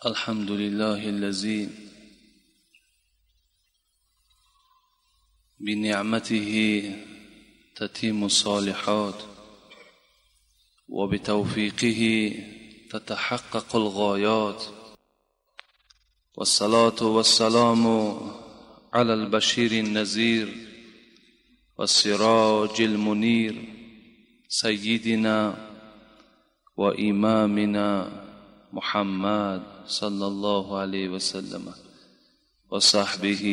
الحمد لله الذي بنعمته تتم الصالحات وبتوفيقه تتحقق الغايات، والصلاة والسلام على البشير النذير والسراج المنير سيدنا وإمامنا محمد صلى الله عليه وسلم وصحبه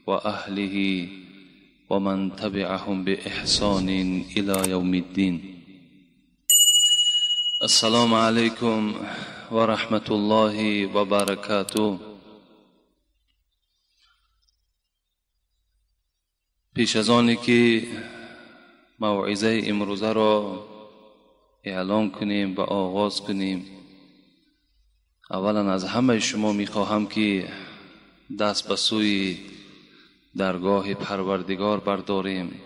وأهله ومن تبعهم بإحسان إلى يوم الدين. السلام عليكم ورحمة الله وبركاته. پیش از آنی که موعظه امروزه را اعلام کنیم و آغاز کنیم، اولا از همه شما میخواهم که دست به سوی درگاه پروردگار برداریم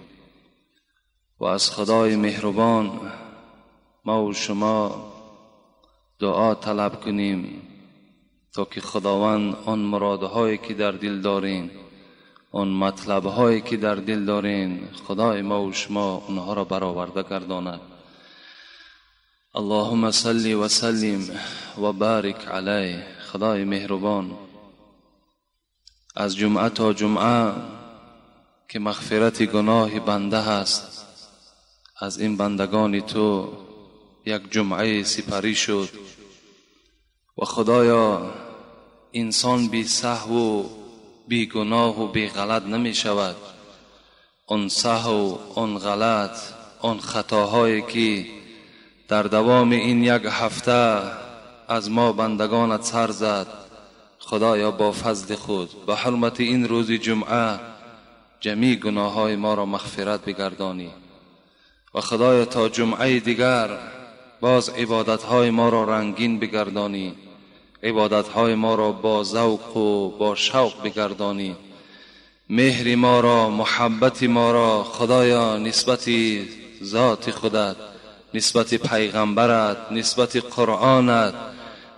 و از خدای مهربان ما و شما دعا طلب کنیم تا که خداوند آن مرادهایی که در دل داریم، آن مطلبهایی که در دل داریم، خدای ما و شما آنها را برآورده گرداند. اللهم صل و سلم و بارک علیه. خدای مهربان، از جمعه تا جمعه که مغفرت گناه بنده هست، از این بندگان تو یک جمعه سپری شد و خدایا انسان بی سهو و بی گناه و بی غلط نمی شود. آن سهو، آن غلط، آن خطاهایی که در دوام این یک هفته از ما بندگانت سر زد، خدایا با فضل خود به حرمت این روز جمعه جمیع گناههای ما را مغفرت بگردانی و خدایا تا جمعه دیگر باز عبادتهای ما را رنگین بگردانی، عبادتهای ما را با ذوق و با شوق بگردانی، مهر ما را، محبت ما را خدایا نسبت ذات خودت، نسبت پیغمبرت، نسبت قرآنت،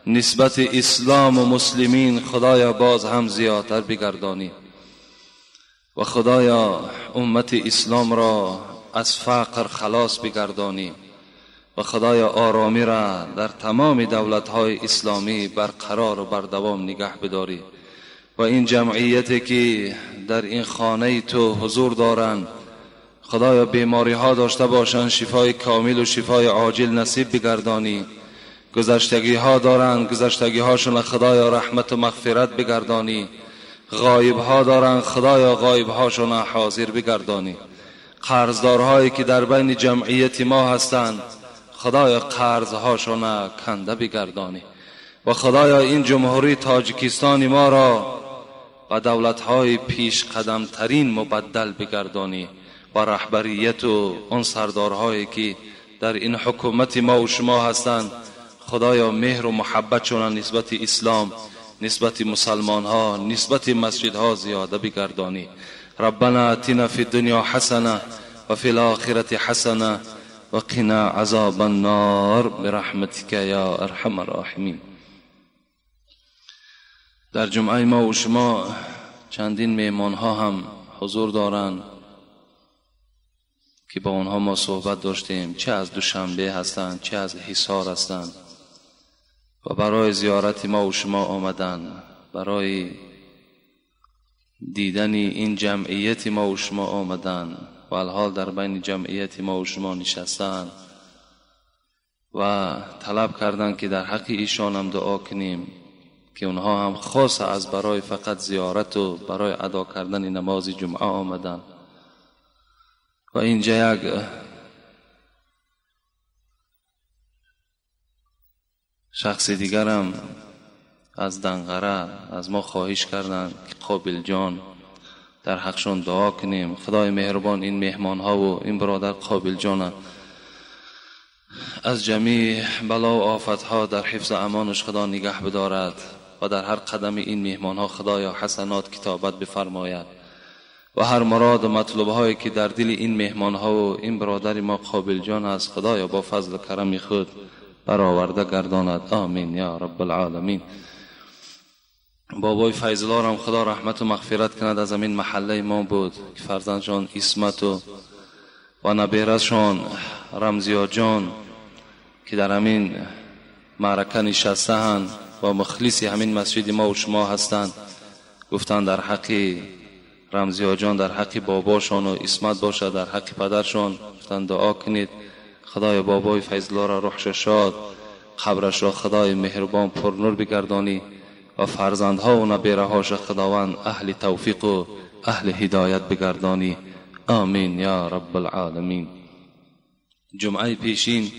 نسبت اسلام و مسلمین خدایا باز هم زیادتر بگردانی و خدایا امت اسلام را از فقر خلاص بگردانی و خدایا آرامی را در تمام دولت‌های اسلامی برقرار و بردوام نگه بداری و این جمعیتی که در این خانه تو حضور دارند، خدایا بیماری ها داشته باشند شفای کامل و شفای عاجل نصیب بگردانی، گذشتگی ها دارند گذشتگی هاشون خدایا رحمت و مغفرت بگردانی، غایب ها دارند خدایا غایب هاشون حاضر بگردانی، قرضدارهایی که در بین جمعیت ما هستند خدایا قرض هاشون کنده بگردانی و خدایا این جمهوری تاجیکستان ما را به دولت های پیش قدم ترین مبدل بگردانی و رهبریت و آن سردارهایی که در این حکومت ما و شما هستند، خدایا مهر و محبت چون نسبت اسلام، نسبت مسلمان ها، نسبت مسجد ها زیاده بگردانی. ربنا اتنا فی الدنیا حسنه و فی الاخرة حسنه و قنا عذاب النار برحمتک یا ارحم الراحمین. در جمعه ما و شما چندین مهمان ها هم حضور دارند که با آنها ما صحبت داشتیم، چه از دوشنبه هستند، چه از حصار هستند و برای زیارت ما و شما آمدند، برای دیدن این جمعیت ما و شما آمدند و الحال در بین جمعیت ما و شما نشستند و طلب کردند که در حق ایشان هم دعا کنیم که اونها هم خاص از برای فقط زیارت و برای ادا کردن نماز جمعه آمدند. و اینجا یک شخص دیگرم از دنقره از ما خواهش کردند که قابل جان در حقشون دعا کنیم. خدای مهربان این مهمان ها و این برادر قابل جان از جمیع بلا و آفت ها در حفظ امانش خدا نگه بدارد و در هر قدم این مهمان ها خدایا حسنات کتابت بفرماید و هر مراد و مطلوب هایی که در دل این مهمان ها و این برادر ما قابل جان است خدایا با فضل و کرم خود برآورده گرداند. آمین یا رب العالمین. بابای فیض‌الله هم خدا رحمت و مغفرت کند، از همین محله ما بود که فرزندشان عصمت و نبیره‌شان رمزیا جان که در همین معرکه نشسته‌اند و مخلص همین مسجد ما و شما هستند، گفتند در حق رمزیا جان، در حق باباشان و عصمت باشد، در حق پدرشان گفتند دعا کنید خدای بابای فیض‌الله را روحش شاد، قبرش را خدای مهربان پر نور بگردانی و فرزندها و نبیره‌هاش خداوند اهل توفیق و اهل هدایت بگردانی. آمین یا رب العالمین. جمعه پیشین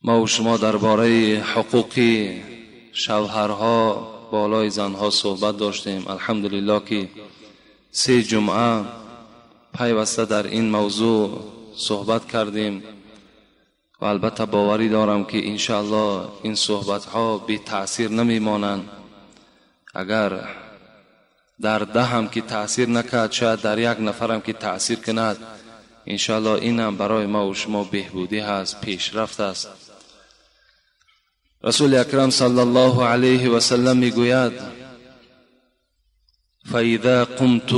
ما و شما درباره حقوق شوهرها بالای زنها صحبت داشتیم. الحمدلله که 3 جمعه پیوسته در این موضوع صحبت کردیم و البته باوری دارم که انشاءالله این صحبت ها بی تأثیر نمی مانند. اگر در 10 هم که تأثیر نکرد، شاید در 1 نفرم که تأثیر کند، انشاءالله این هم برای ما و شما بهبودی هست، پیشرفت است. رسول اکرم صلی الله علیه و سلم میگوید فاذا قمت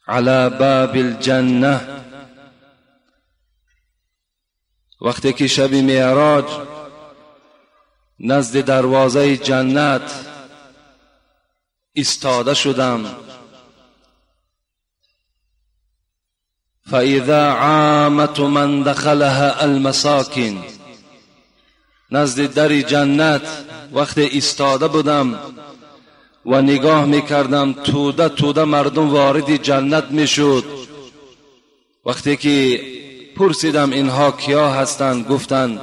على باب الجنه، وقتی که شب معراج نزد دروازه جنت ایستاده شدم، فاذا عامة من دخلها المساکین، نزد در جنت وقتی ایستاده بودم و نگاه میکردم توده توده مردم وارد جنت میشد. وقتی که پرسیدم اینها کیا هستند، گفتند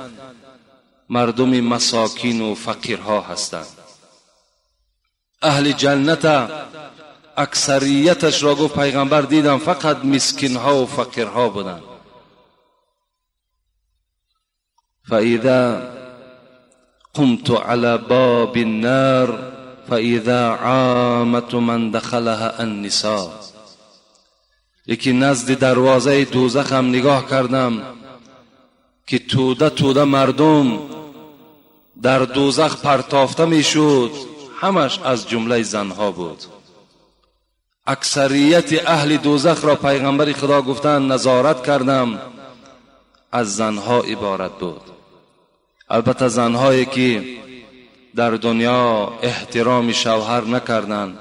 مردم مساکین و فقیرها هستند. اهل جنت اکثریتش را گفت پیغمبر دیدم فقط مسکینها و فقیرها بودند. فاذا قمت على باب النار فاذا عامة من دخلها النساء، یکی نزد دروازه دوزخ هم نگاه کردم که توده توده مردم در دوزخ پرتافته میشد، همش از جمله زنها بود. اکثریت اهل دوزخ را پیغمبر خدا گفتند نظارت کردم از زنها عبارت بود. البته زنهایی که در دنیا احترام شوهر نکردند،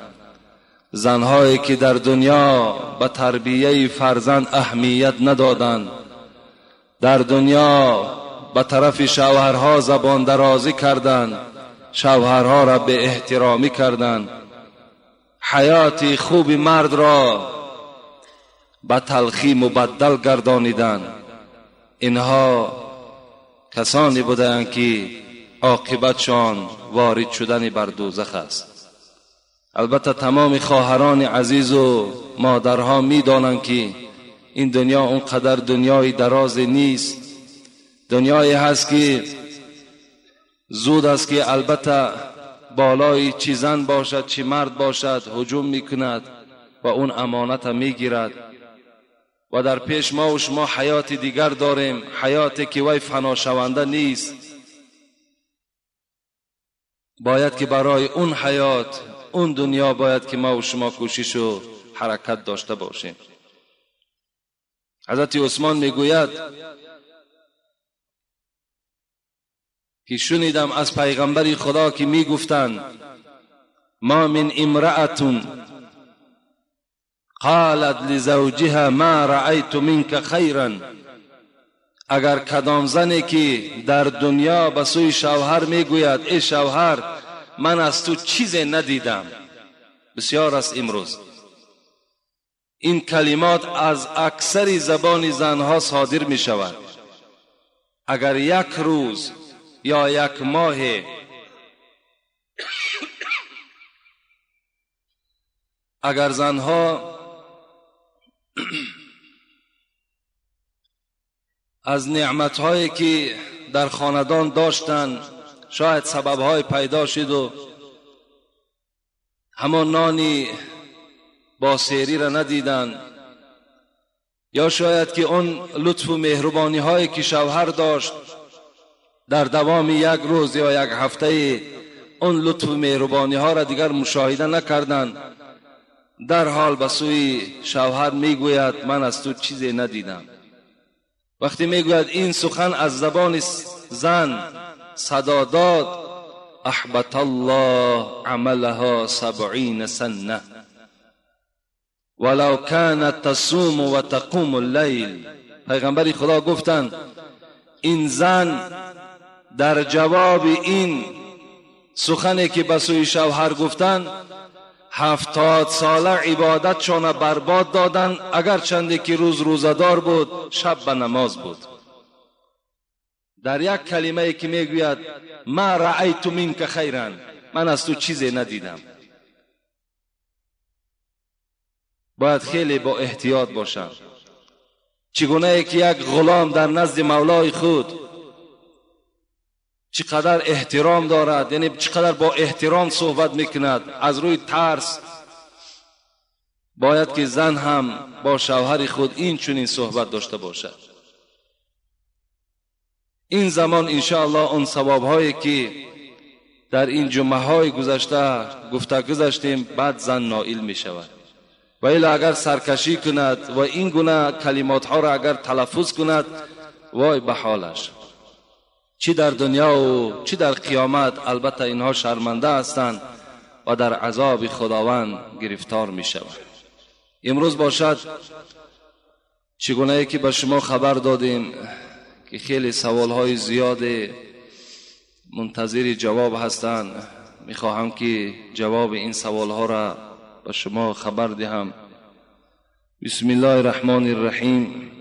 زنهایی که در دنیا به تربیه فرزند اهمیت ندادند، در دنیا به طرف شوهرها زبان درازی کردند، شوهرها را به احترامی کردند، حیات خوب مرد را به تلخی مبدل گردانیدند. اینها کسانی بودند که عاقبتشان وارد شدن بر دوزخ است. البته تمام خواهران عزیز و مادرها میدانند که این دنیا اونقدر دنیای دراز نیست، دنیایی هست که زود است که البته بالای چی زن باشد چی مرد باشد هجوم میکند و اون امانت میگیرد و در پیش ما و شما حیات دیگر داریم، حیاتی که وی فنا شونده نیست. باید که برای اون حیات، اون دنیا باید که ما و شما کوشش و حرکت داشته باشیم. حضرت عثمان میگوید که شنیدم از پیغمبر خدا که میگفتند ما من امرأة قالت لزوجها ما رأیت منك خیرا، اگر کدام زنی که در دنیا به سوی شوهر میگوید ای شوهر من از تو چیزی ندیدم، بسیار است امروز این کلمات از اکثر زبان زنها صادر می شود. اگر یک روز یا یک ماه اگر زنها از نعمتهایی که در خاندان داشتند شاید سببهای پیدا شد و همان نانی با سیری را ندیدند، یا شاید که اون لطف و مهربانی هایی که شوهر داشت در دوام یک روز یا یک هفته اون لطف و مهربانی ها را دیگر مشاهده نکردند. در حال به سوی شوهر میگوید من از تو چیزی ندیدم. وقتی میگوید این سخن از زبان زن صدا داد، احبط الله عملها 70 سنه ولو كانت تصوم و تقوم اللیل. پیغمبر خدا گفتند این زن در جواب این سخنی که به سوی شوهر گفتند 70 ساله عبادتشان برباد دادند، اگر چندی که روز روزدار بود شب به نماز بود. در یک کلمه که میگوید ما رأیت منک خیرا، من از تو چیزی ندیدم. باید خیلی با احتیاط باشم. چگونه که یک غلام در نزد مولای خود چقدر احترام دارد، یعنی چقدر با احترام صحبت میکند از روی ترس، باید که زن هم با شوهر خود این چنین صحبت داشته باشد. این زمان انشاءالله اون ثواب هایی که در این جمعه های گذشته گفته گذشتیم بعد زن نائل می شود. و الا اگر سرکشی کند و این گونه کلمات ها را اگر تلفظ کند، وای به حالش، چی در دنیا و چی در قیامت. البته اینها شرمنده هستند و در عذاب خداوند گرفتار می شوند. امروز باشد چگونه که به شما خبر دادیم که خیلی سوال های زیاد منتظر جواب هستند، می خواهم که جواب این سوال ها را به شما خبر دهم. بسم الله الرحمن الرحیم.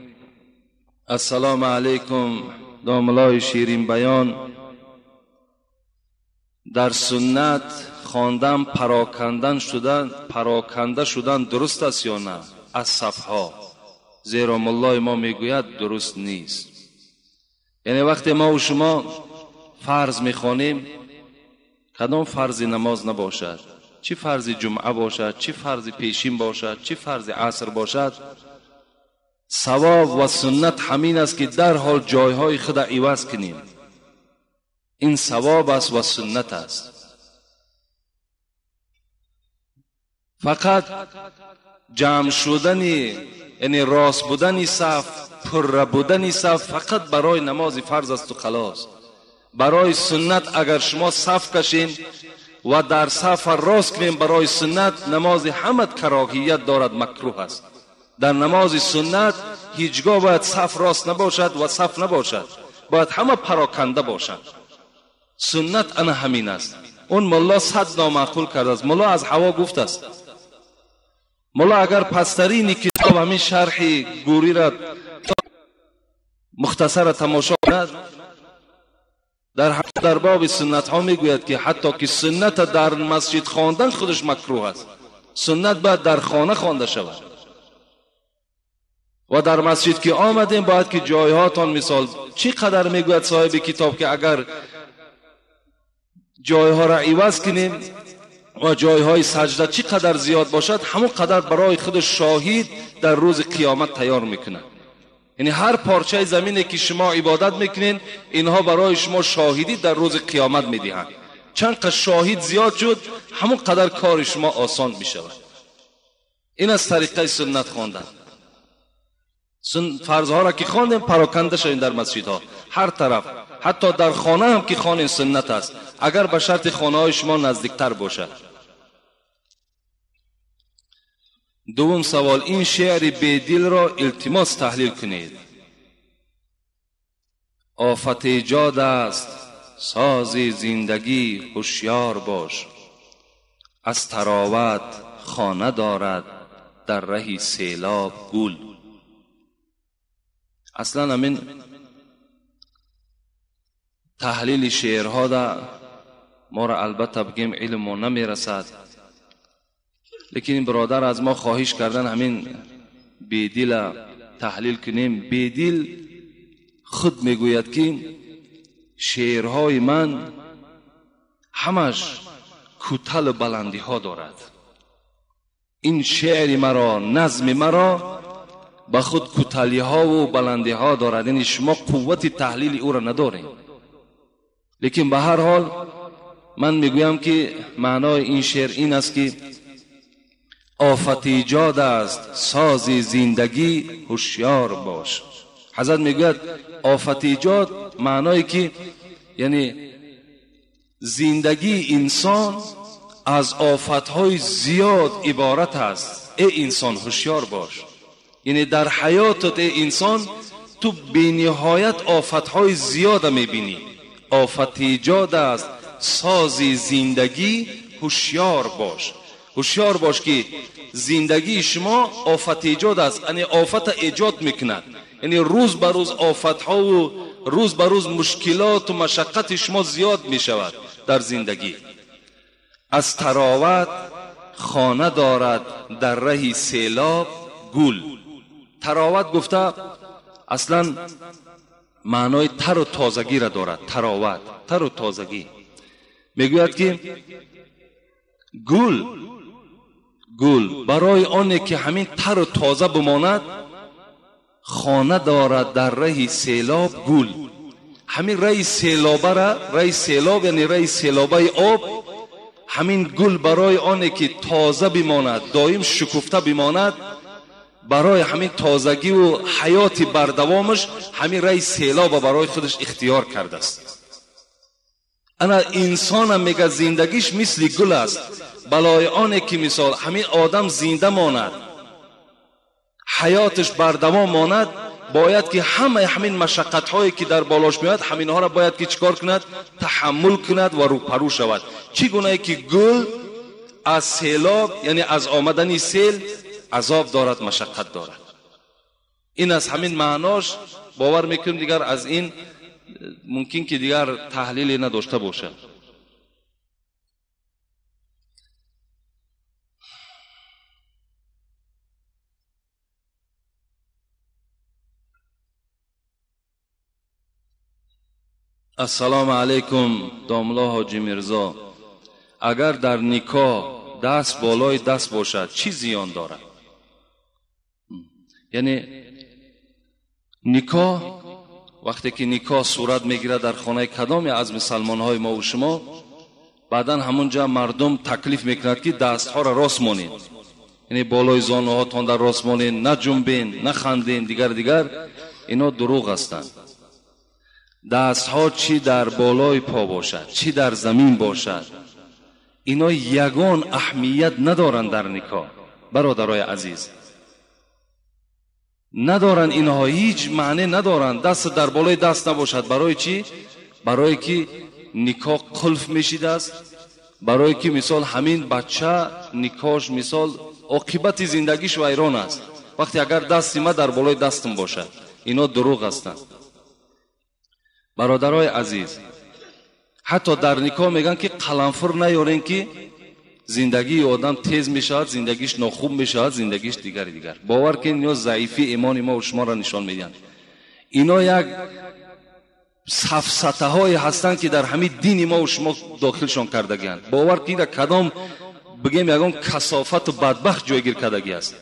السلام علیکم داملای شیرین بیان. در سنت خواندن پراکنده شدن درست است یا نه؟ از صفها، زیرا ملای ما میگوید درست نیست. یعنی وقتی ما و شما فرض میخوانیم، کدام فرض نماز نباشد، چی فرض جمعه باشد، چی فرض پیشین باشد، چی فرض عصر باشد، ثواب و سنت همین است که در حال جایهای خود عوض کنیم. این ثواب است و سنت است. فقط جمع شدن، یعنی راست بودن صف، پر بودن صف فقط برای نماز فرض است و خلاص. برای سنت اگر شما صف کشین و در صف راست کنیم برای سنت، نماز همت کراهیت دارد، مکروه است. در نماز سنت هیچگاه باید صف راست نباشد و صف نباشد، باید همه پراکنده باشند. سنت انا همین است. اون ملا صد نامعقول کرده است. ملا از هوا گفت است. ملا اگر پسترین کتاب همین شرح گوری را مختصر تماشا کند، در باب سنت ها میگوید که حتی که سنت در مسجد خواندن خودش مکروه است. سنت باید در خانه خوانده شود. و در مسجد که آمدیم باید که جایهاتان مثال چی قدر میگوید صاحب کتاب که اگر جایها را عوض کنیم و جایهای سجده چی قدر زیاد باشد، همون قدر برای خود شاهد در روز قیامت تیار میکنه. یعنی هر پارچه زمینی که شما عبادت میکنین، اینها برای شما شاهدی در روز قیامت میدهند. چند قدر شاهد زیاد شد، همون قدر کار شما آسان میشود. این از طریقه سنت خواندن. فرضها را که خواندیم پراکنده شویم در مسجدها، هر طرف، حتی در خانه هم که خوانیم سنت است، اگر به شرط خانه های شما نزدیکتر باشد. دوم سوال، این شعر بیدل را التماس تحلیل کنید. آفت ایجاد است ساز زندگی هوشیار باش، از تراوت خانه دارد در ره سیلاب گول. اصلا همین تحلیل شعرها دا ما را البته بگیم علم ما نمیرسد، لیکن این برادر از ما خواهش کردن همین بیدل تحلیل کنیم. بیدل خود میگوید که شعرهای من همش کوتل و بلندی ها دارد. این شعر مرا، نظم مرا به خود کوتلی ها و بلندی ها دارد، یعنی شما قوت تحلیل او را ندارین. Лекин ба ҳар ҳол ман мегӯям ки маънои ин шеър ин аст ки офат ایجاد است ساز زندگی هوشیار باش. حضرت میگوید آفت ایجاد معنایی که یعنی زندگی انسان از آفتهای زیاد عبارت است. ای انسان هوشیار باش، یعنی در حیاتت ای انسان تو بی‌نهایت آفتهای زیاد میبینی. آفت ایجاد است ساز زندگی هوشیار باش. هوشیار باش که زندگی شما آفت ایجاد است، یعنی آفت ایجاد میکند، یعنی روز به روز آفتها و روز به روز مشکلات و مشقت شما زیاد میشود در زندگی. از تراوت خانه دارد در ره سیلاب گل. تراوت گفته اصلا معنای تر و تازگی را دارد. تراوت، تر و تازگی. میگوید که گل، گل برای آنه که همین تر و تازه بماند خانه دارد در ره سیلاب گل. همین ره سیلابه را، ره سیلاب یعنی ره سیلابه آب، همین گل برای آنه که تازه بماند، دائم شکفته بماند، برای همین تازگی و حیات بردوامش همین ره سیلاب برای خودش اختیار کرده است. انا انسانم میگه زندگیش مثل گل است، بلای آنه که مثال همین آدم زنده ماند، حیاتش بردوام ماند، باید که همه همین مشقت هایی که در بالاش میاد همینها را باید که چیکار کند؟ تحمل کند و روپرو شود. چگونه که گل از سیلاب یعنی از آمدن سیل عذاب دارد، مشقت دارد. این از همین معناش باور میکنم دیگر از این ممکن که دیگر تحلیلی نداشته باشد. السلام علیکم داملا حاجی میرزا، اگر در نکاح دست بالای دست باشد چی زیان دارد؟ یعنی نکاح وقتی که نکاح صورت میگیره در خانه کدامی از مسلمان های ما و شما، بعدا همونجا مردم تکلیف میکند که دست ها را راست مانید، یعنی بالای زانوهاتان در راست مانید، نه جنبین، نه خندین، دیگر دیگر. اینا دروغ هستند. دست ها چی در بالای پا باشد چی در زمین باشد، اینا یگان اهمیت ندارند در نکاح. برادرای عزیز، ندارن، اینها هیچ معنی ندارن. دست در بالای دست نباشد برای چی؟ برای که نکاح قلف میشید است، برای که مثال همین بچه نکاحش مثال عاقبت زندگیش ویران است وقتی اگر دست ما در بالای دستم باشد. اینا دروغ هستند برادرای عزیز. حتی در نکاح میگن که قلمفر نیارین که زندگی آدم تیز میشود، زندگیش ناخوب میشود، زندگیش دیگر دیگر. باور کنید اینا ضعیفی ایمان ما و شما را نشان میدن. اینا یک سفسطه های هستند که در همین دین ما و شما داخلشان کردگیند. باور کنید کدام بگیم یگان کثافت و بدبخت جایگیر کردگی است.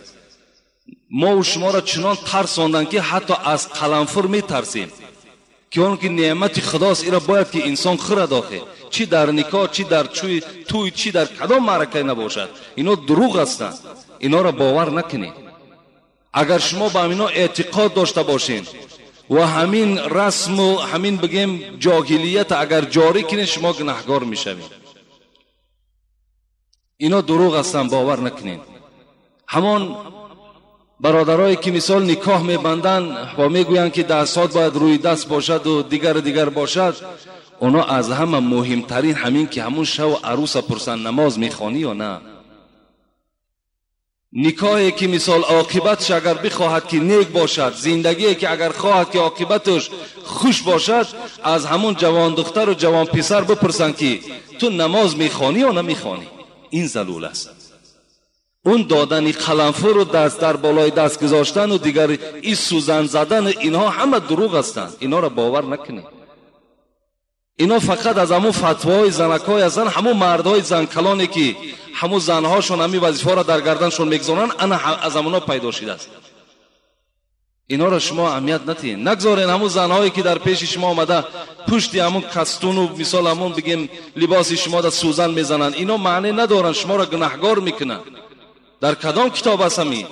ما و شما را چنان ترساندن که حتی از قلمفر میترسیم که اون که نعمت خداست ایرا باید که انسان خورد آخه، چی در نکاح، چی در چوی توی، چی در کدام معرکه نباشد. اینا دروغ هستند، اینا را باور نکنید. اگر شما به اینا اعتقاد داشته باشین و همین رسم و همین بگیم جاهلیت اگر جاری کنین، شما گناهگار میشوید. اینا دروغ هستند، باور نکنین. همان برادرایی که مثال نکاح میبندن و میگویند که دستات باید روی دست باشد و دیگر دیگر باشد، اونا از همه مهمترین همین که همون شو عروس پرسن نماز میخوانی یا نه. نکاحی که مثال عاقبتش اگر بخواهد که نیک باشد، زندگی که اگر خواهد که عاقبتش خوش باشد، از همون جوان دختر و جوان پسر بپرسن که تو نماز میخوانی یا نمیخوانی. این ضلول است. اون دادن قلمفر و دست در بالای دست گذاشتن و دیگر این سوزن زدن، اینها همه دروغ هستند. اینا را باور نکنید. اینا فقط از همون فتوای زنکای هستند، همون مردهای زنکلانی که همون زنهاشون همین وظیفه را در گردنشون میگذارن، انا از همونا پیدا شده است. Инҳоро шумо аҳамият надиҳед. Нагзорен ҳамун занҳое ки дар пеши шумо омада пушти ҳамун кастуну мисол ҳамун бигем либоси шумо да сӯзан мезананд. Ино маъне надоранд, шуморо гунаҳгор мекунанд. Дар кадом китоб аст ҳамин?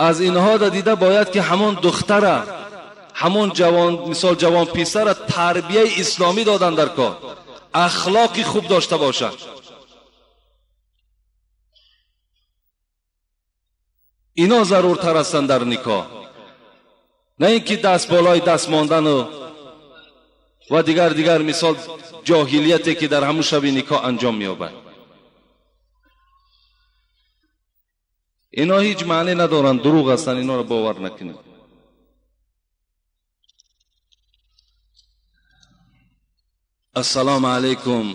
Аз инҳо да дида бояд ки ҳамон духтара, ҳамон ҷавон, мисол ҷавон писара тарбияи исломӣ додан дар кор, ахлоқи хуб дошта бошад. Ино заруртар ҳастанд дар никоҳ, на ин ки даст болои даст мондану ва дигар мисол ҷоҳилияте ки дар ҳамун шаби никоҳ анҷом меёбад. Ино ҳеҷ маъне надоранд, дурӯғ ҳастанд, инҳоро бовар накунед. Ассалому алайкум,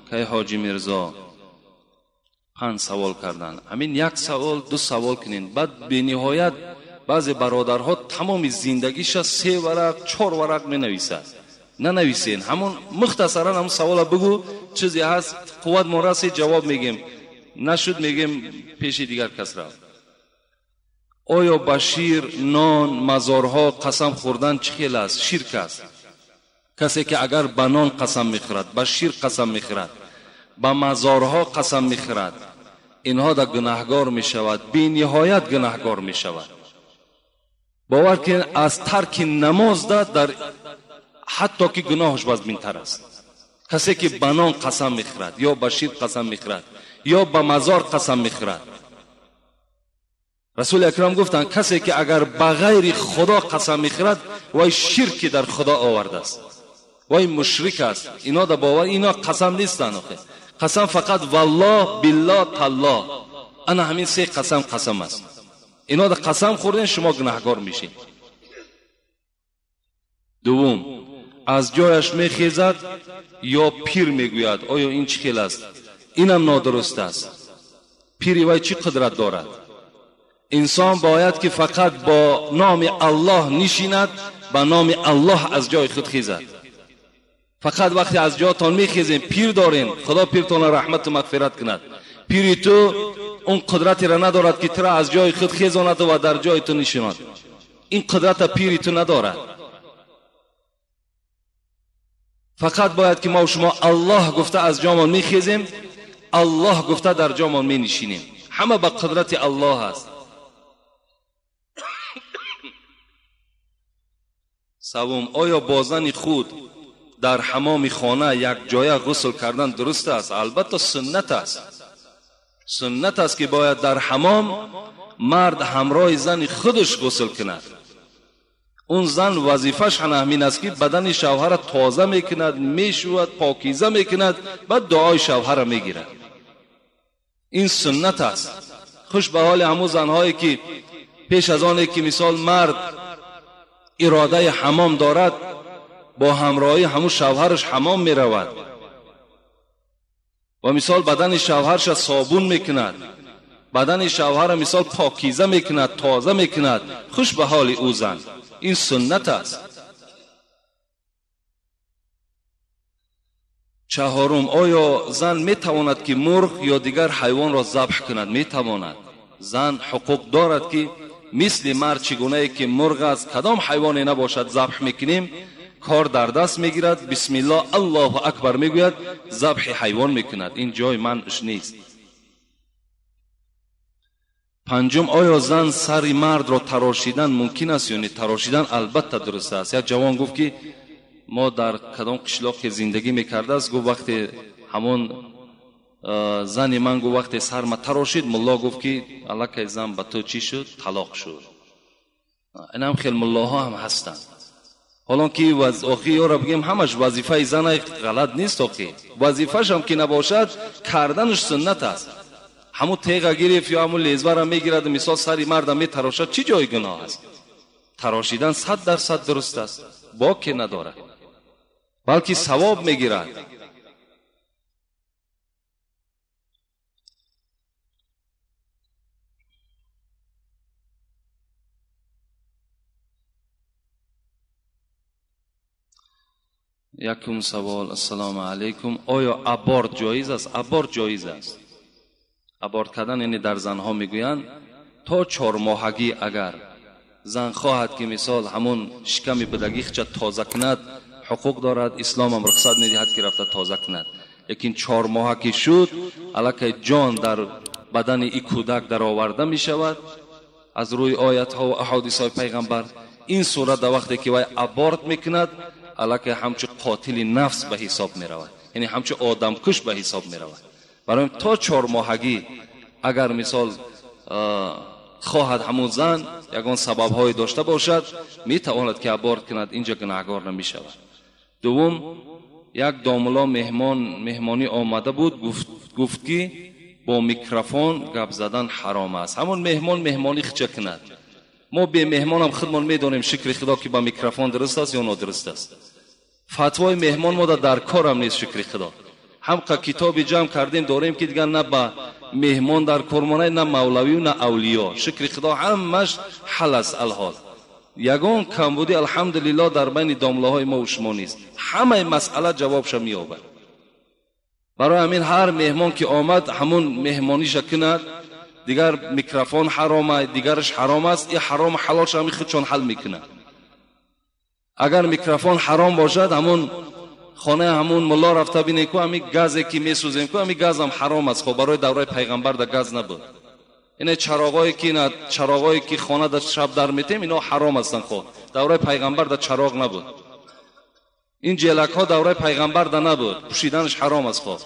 кай ҳоҷи Мирзо. 5 савол карданд. Ҳамин як савол, 2 савол кунед. Баъд бениҳоят баъзе бародарҳо тамоми зиндагиша 3 варақ, 4 варақ менависад. Нанависен, ҳамон мухтасаран ҳамон савола бигӯ, чизе ҳаст, қувват мо расид, ҷавоб мегем. Нашуд мегем пеши дигар кас рафт. Оё ба шир, нон, мазорҳо қасам хӯрдан чӣ хел аст? Ширк аст. Касе ки агар ба нон қасам мехӯрад, ба шир қасам мехӯрад, ба мазорҳо қасам мехӯрад, инҳо да гунаҳгор мешавад, бениҳоят гунаҳгор мешавад. Бовар кунед, аз тарки намоз да дар ҳатто ки гуноҳаш вазминтар аст. Касе ки ба нон қасам мехӯрад, ё ба шир қасам мехӯрад, ё ба мазор қасам мехӯрад. Расули акрам гуфтанд, касе ки агар ба ғайри худо қасам мехӯрад, вай ширки дар худо овардааст, вай мушрик аст. Ино да бовар, ино қасам нестанд. Қасам фақат валлоҳ, биллоҳ, таллоҳ. Ана ҳамин 3 қасам қасам аст. Ино да қасам хӯрден, шумо гунаҳгор мешед. Дуввум, аз ҷояш мехезад ё пир мегӯяд. Оё ин чӣ хел аст? Инам нодуруст аст. Пири вай чӣ қудрат дорад? Инсон бояд ки фақат бо номи Аллоҳ нишинад, ба номи Аллоҳ аз ҷои худ хезад. Фақат вақте аз ҷоятон мехезем, пир дорем, Худо пиртонро раҳмату мағфират кунад. Пири ту он қудратеро надорад ки туро аз ҷои худ хезонад ва дар ҷои ту нишинад. Ин қудрата пири ту надорад. Фақат бояд ки мо шумо Аллоҳ гуфта аз ҷомон мехезем, Аллоҳ гуфта дар ҷомон менишинем. Ҳама ба қудрати Аллоҳ аст. Севум, оё бо зани худ дар ҳамоми хона як ҷоя ғусл кардан дуруст аст? Албатта суннат аст. Суннат аст ки бояд дар ҳамом мард ҳамроҳи зани худаш ғусл кунад. Он зан вазифааш ҳамин аст ки бадани шавҳара тоза мекунад, мешӯяд, покиза мекунад, баъд дуои шавҳара мегирад. Ин суннат аст. Хуш ба ҳоли ҳамун занҳое ки пеш аз оне ки мисол мард иродаи ҳамом дорад, бо ҳамроҳии ҳамун шавҳараш ҳамом меравад ва мисол бадани шавҳарша собун мекунад, бадани шавҳара мисол покиза мекунад, тоза мекунад. Хуш ба ҳоли ӯ зан. Ин суннат аст. Чаҳорум, оё зан метавонад ки мурғ ё дигар ҳайвонро забҳ кунад? Метавонад. Зан ҳуқуқ дорад ки мисли мард чӣ гунае ки мурғ аст, кадом ҳайвоне набошад забҳ мекунем, кор дар даст мегирад, бисмиллоҳ, аллоҳу акбар мегӯяд, забҳи ҳайвон мекунад. Ин ҷои манъш нест. Панҷум, оё зан сари мардро тарошидан мумкин аст ё не? Тарошидан албатта дуруст аст. Як ҷавон гуфт ки мо дар кадом қишлоқе зиндагӣ мекардааст, гуфт вақте ҳамон зани ман гуфт вақте сарма тарошид, мулло гуфт ки аллакай зан ба ту чӣ шуд? Талоқ шуд. Инам хел муллоҳо ҳам ҳастанд. Ҳолон ки охи ёро бигем, ҳамаш вазифаи зана ғалат нест. Охи вазифашам ки набошад, карданаш суннат аст. Ҳамун теға гирифт ё ҳамун лезвара мегирад, мисол сари марда метарошад, чӣ ҷои гуноҳ аст? Тарошидан 100% дуруст аст, боке надорад, балки савоб мегирад. Якум савол. Ассалому алайкум. Оё аборт ҷоиз аст? Аборт ҷоиз аст. Аборт кардан яъне дар занҳо мегӯянд то 4 моҳагӣ агар зан хоҳад ки мисол ҳамон шиками будагихча тоза кунад, ҳуқуқ дорад, ислом ҳам рухсат медиҳад ки рафта тоза кунад. Лекин 4 моҳа ки шуд, аллакай ҷон дар бадани ин кӯдак дароварда мешавад аз рӯи оятҳо ва аҳодисҳои пайғамбар. Ин сурат дар вақте ки вай аборт мекунад, аллакай ҳамчун қотили нафс ба ҳисоб меравад, яъне ҳамчун одамкуш ба ҳисоб меравад. Барои то 4 моҳагӣ агар мисол хоҳад ҳамун зан ягон сабабҳое дошта бошад, метавонад ки аборт кунад, инҷа гунаҳгор намешавад. Дуввум, як домулло меҳмонӣ омада буд, гуфт ки бо микрофон гап задан ҳаром аст. Ҳамон меҳмон меҳмонӣ хича кунад. Мо бе меҳмонам худмон медонем, шукри худо, ки ба микрофон дуруст аст ё нодуруст аст. Фатвои меҳмон мода дар корам нест, шукри худо. Ҳамқа китоби ҷамъ кардем дорем ки дигар на ба меҳмон дар кор монад, на мавлавию на авлиё. Шукри худо ҳамаш ҳал аст алҳол. Ягон камбудӣ алҳамдулиллоҳ дар байни домлаҳои мо ва шумо нест. Ҳамаи масъала ҷавобша меёбад. Барои ҳамин ҳар меҳмон ки омад ҳамун меҳмониша кунад, дигар микрофон ҳаром аст, дигараш ҳаром аст, ин ҳаром ҳалолша ҳамин худшон ҳал мекунад. Агар микрофон ҳаром бошад, ҳамун хонаи ҳамун мулло рафта бинед ку ҳамин газе ки месӯзем ку ҳамин газам ҳаром аст. Хоб барои давраи пайғамбар да газ набуд. Ине чароғое ки на чароғое ки хона да шаб дар метем, ино ҳаром ҳастанд. Хоб давраи пайғамбар да чароғ набуд. Ин ҷелакҳо давраи пайғамбар да набуд, пӯшиданаш ҳаром аст. Хоб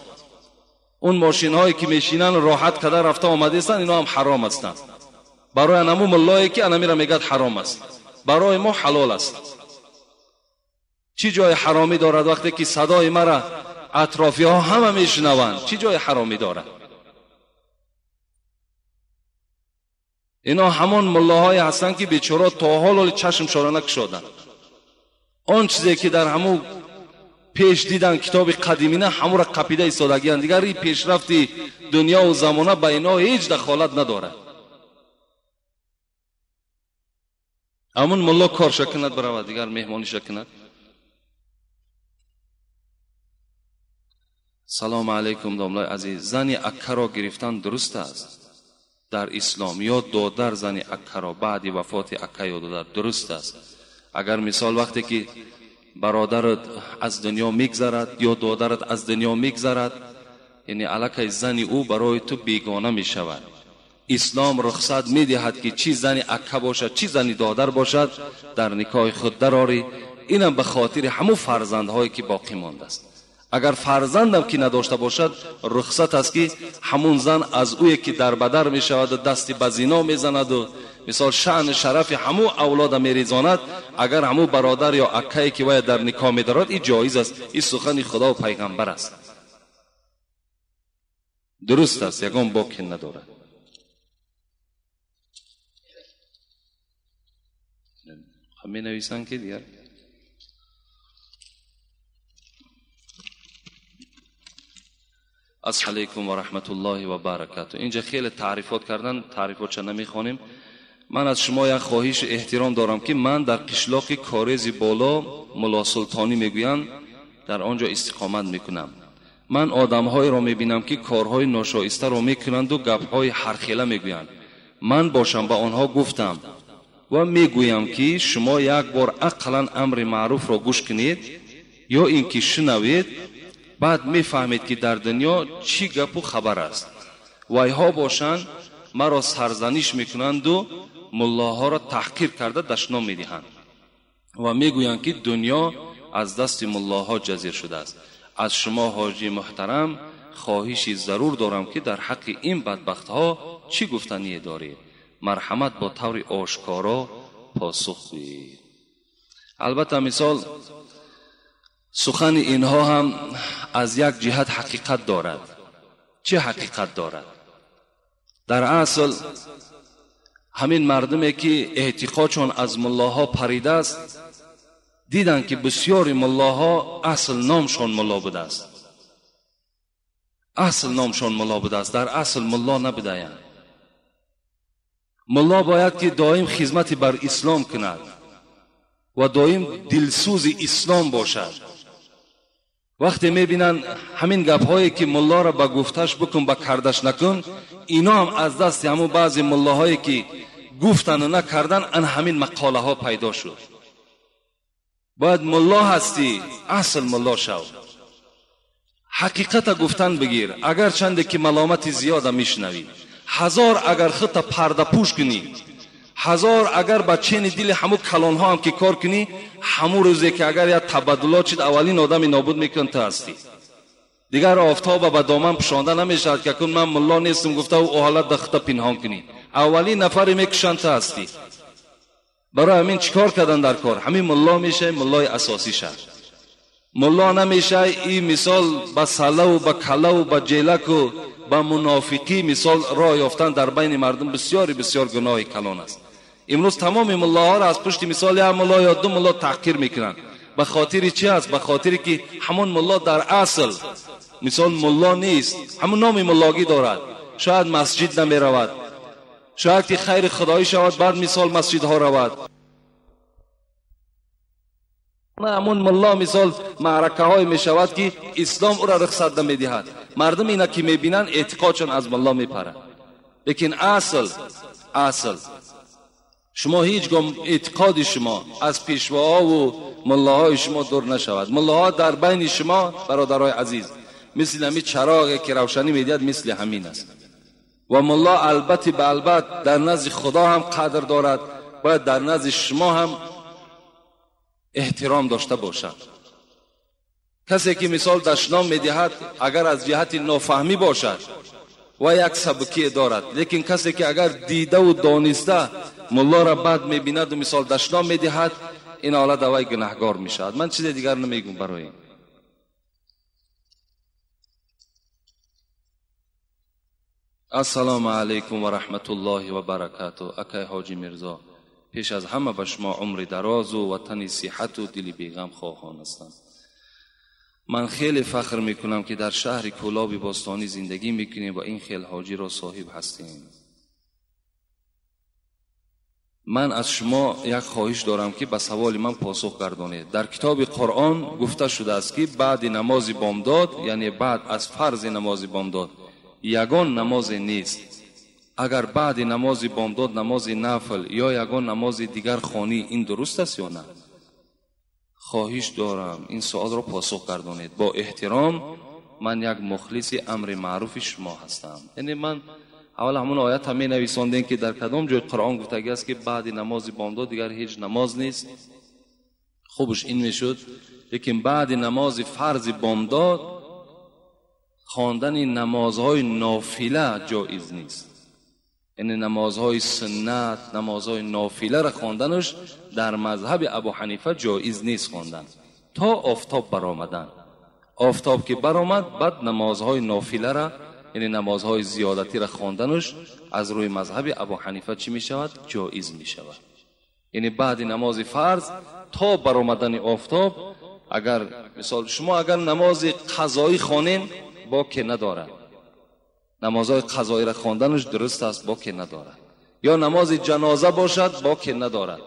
он мошинҳое ки мешинанд роҳат карда рафта омадаистанд, ино ҳам ҳаром ҳастанд. Барои анаму муллое ки анамира мегӯяд ҳаром аст, барои мо ҳалол аст. Чӣ ҷои ҳаромӣ дорад вақте ки садои мара атрофиҳо ҳама мешунаванд? Чӣ ҷои ҳаромӣ дорад? Ино ҳамон муллоҳое ҳастанд ки бечора то ҳол чашмшона накушоданд. Он чизе ки дар ҳамун пеш дидан китоби қадимина ҳамура қапида истодагиянд. Дигар ин пешрафти дунёву замона ба ино ҳеҷ дахолат надорад. Ҳамун мулло корша кунад биравад, дигар меҳмониша кунад. Салому алайкум домлаи азиз. Зани аккаро гирифтан дуруст аст дар ислом ё додар зани аккаро баъди вафоти акка ё додар дуруст аст? Агар мисол вақте ки бародарат аз дунё мегзарад ё додарат аз дунё мегзарад, яъне аллакай зани ӯ барои ту бегона мешавад. Ислом рухсат медиҳад ки чӣ зани акка бошад, чӣ зани додар бошад, дар никоҳи худ дарорӣ. Инам ба хотири ҳамун фарзандҳое ки боқӣ мондааст. Агар фарзандам ки надошта бошад, рухсат аст ки ҳамун зан аз ӯе ки дар бадар мешаваду дасти ба зино мезанаду мисол шаъну шарафи ҳамун авлода мерезонад, агар ҳамун бародар ё аккае ки вая дар никоҳ медорад, ин ҷоиз аст. Ин сухани худо ва пайғамбар аст. Дуруст аст, ягон боке надорад. Менависанд ки дигар Ассалому алайкум ва раҳматуллоҳи ва баракатуҳ. Инҷа хеле таърифот кардан, таърифотша намехонем. Ман аз шумо як хоҳишу эҳтиром дорам ки ман дар қишлоқи Корези боло Муллосултонӣ мегӯянд, дар он ҷо истиқомат мекунам. Ман одамҳоеро мебинам ки корҳои ношоистаро мекунанду гапҳои ҳархела мегӯянд. Ман бошам ба онҳо гуфтам ва мегӯям ки шумо як бор ақаллан амри маъруфро гӯш кунед ё ин ки шунавед, баъд мефаҳмед ки дар дунё чӣ гапу хабар аст. Вайҳо бошанд маро сарзаниш мекунанду муллоҳоро таҳқир карда дашном медиҳанд ва мегӯянд ки дунё аз дасти муллоҳо ҷазир шудааст. Аз шумо ҳоҷи муҳтарам хоҳиши зарур дорам ки дар ҳаққи ин бадбахтҳо чӣ гуфтание доред? Марҳамат бо таври ошкоро посух гӯед. Албатта мисол сухани инҳо ҳам аз як ҷиҳат ҳақиқат дорад. Чӣ ҳақиқат дорад? Дар асл ҳамин мардуме ки эътиқодшон аз муллоҳо паридааст, диданд ки бисёри муллоҳо асл номшон мулло будааст. Асл номшон мулло будааст, дар асл мулло набудаянд. Мулло бояд ки доим хизмати бар ислом кунад ва доим дилсӯзи ислом бошад. وقتی میبینن همین گپ‌هایی که ملا را به گفتش بکن به کردش نکن، اینا هم از دست همون بعضی ملاهایی که گفتن و نکردن ان همین مقاله ها پیدا شد. باید ملا هستی اصل ملا شو، حقیقت گفتن بگیر، اگر چنده که ملامت زیاده میشنوی، هزار اگر خودت پرده پوش کنی، هزار اگر با چین دل همو کلان ها هم که کار کنی، همو روزی که اگر یا تبادلات شد اولین آدمی نابود میکن تو هستی. دیگر آفتاب به دامن پوشانده نمیشد که کن من ملا نیستم گفته و حالت دخته پنهان کنی، اولین نفری میکشن تو هستی. برای همین چیکار کردن در کار؟ همین ملا میشه ملای اساسی شد. ملا نمیشه این مثال به سله و به کله و به جیلک و به منافقی مثال راه یافتن در بین مردم بسیاری بسیار گناه کلان است. امروز تمام ملاها را از پشت مثال یک ملا یا دو ملا تحقیر میکنن. به خاطر چی است؟ به خاطر که همون ملا در اصل مثال ملا نیست، همون نام ملاگی دارد، شاید مسجد نمیرود، شاید که خیر خدایی شود بعد مثال مسجد ها رود. نه همون ملا مثال معرکه های می شود که اسلام او را رخصت نمیدهد. مردم اینا که میبینن اعتقادشان از ملا میپرد. لیکن اصل شما هیچگاه اعتقاد شما از پیشواها و ملاهای شما دور نشود. ملاها در بین شما برادرای عزیز مثل همین چراغ که روشنی میدهد مثل همین است. و ملا البته به البته در نزد خدا هم قدر دارد، باید در نزد شما هم احترام داشته باشد. کسی که مثال دشنام میدهد اگر از جهت نافهمی باشد و یک سبکی دارد، لیکن کسی که اگر دیده و دانسته ملا را بد میبیند و مثال دشنام میدهد، این حالت دوای گناهگار میشود. من چیز دیگر نمیگم برای این. السلام علیکم و رحمت الله و برکاته. اکای حاجی میرزا، پیش از همه به شما عمر دراز و وطن صحت و دل بیغم خواهان هستم. من خیلی فخر میکنم که در شهر کولاب باستانی زندگی میکنیم و این خیل حاجی را صاحب هستیم. من از شما یک خواهش دارم که به سوال من پاسخ گردانید. در کتاب قرآن گفته شده است که بعد نماز بامداد، یعنی بعد از فرض نماز بامداد، یگان نماز نیست. اگر بعد نماز بامداد نماز نفل یا یگان نماز دیگر خوانی، این درست است یا نه؟ خواهش دارم این سوال را پاسخ گردانید. با احترام، من یک مخلص امر معروف شما هستم. یعنی من اول همون آیت هم می نویساندیم که در کدام جای قرآن گفتگی است که بعد نماز بامداد دیگر هیچ نماز نیست. خوبش این میشد، لیکن بعد نماز فرض بامداد خواندن نمازهای نافله جایز نیست. یعنی نمازهای سنت، نمازهای نافله را خواندنش در مذهب ابو حنیفه جایز نیست خواندن تا آفتاب برآمدن. آفتاب که برآمد بعد نمازهای نافله را، یعنی نمازهای زیادتی را خواندنش از روی مذهب ابو حنیفه چی می شود؟ جایز می شود. یعنی بعد نماز فرض تا برآمدن آفتاب، اگر مثال شما اگر نماز قضایی خوانین باک ندارد، نمازهای قضایی را خواندنش درست است باک ندارد، یا نماز جنازه باشد باک ندارد،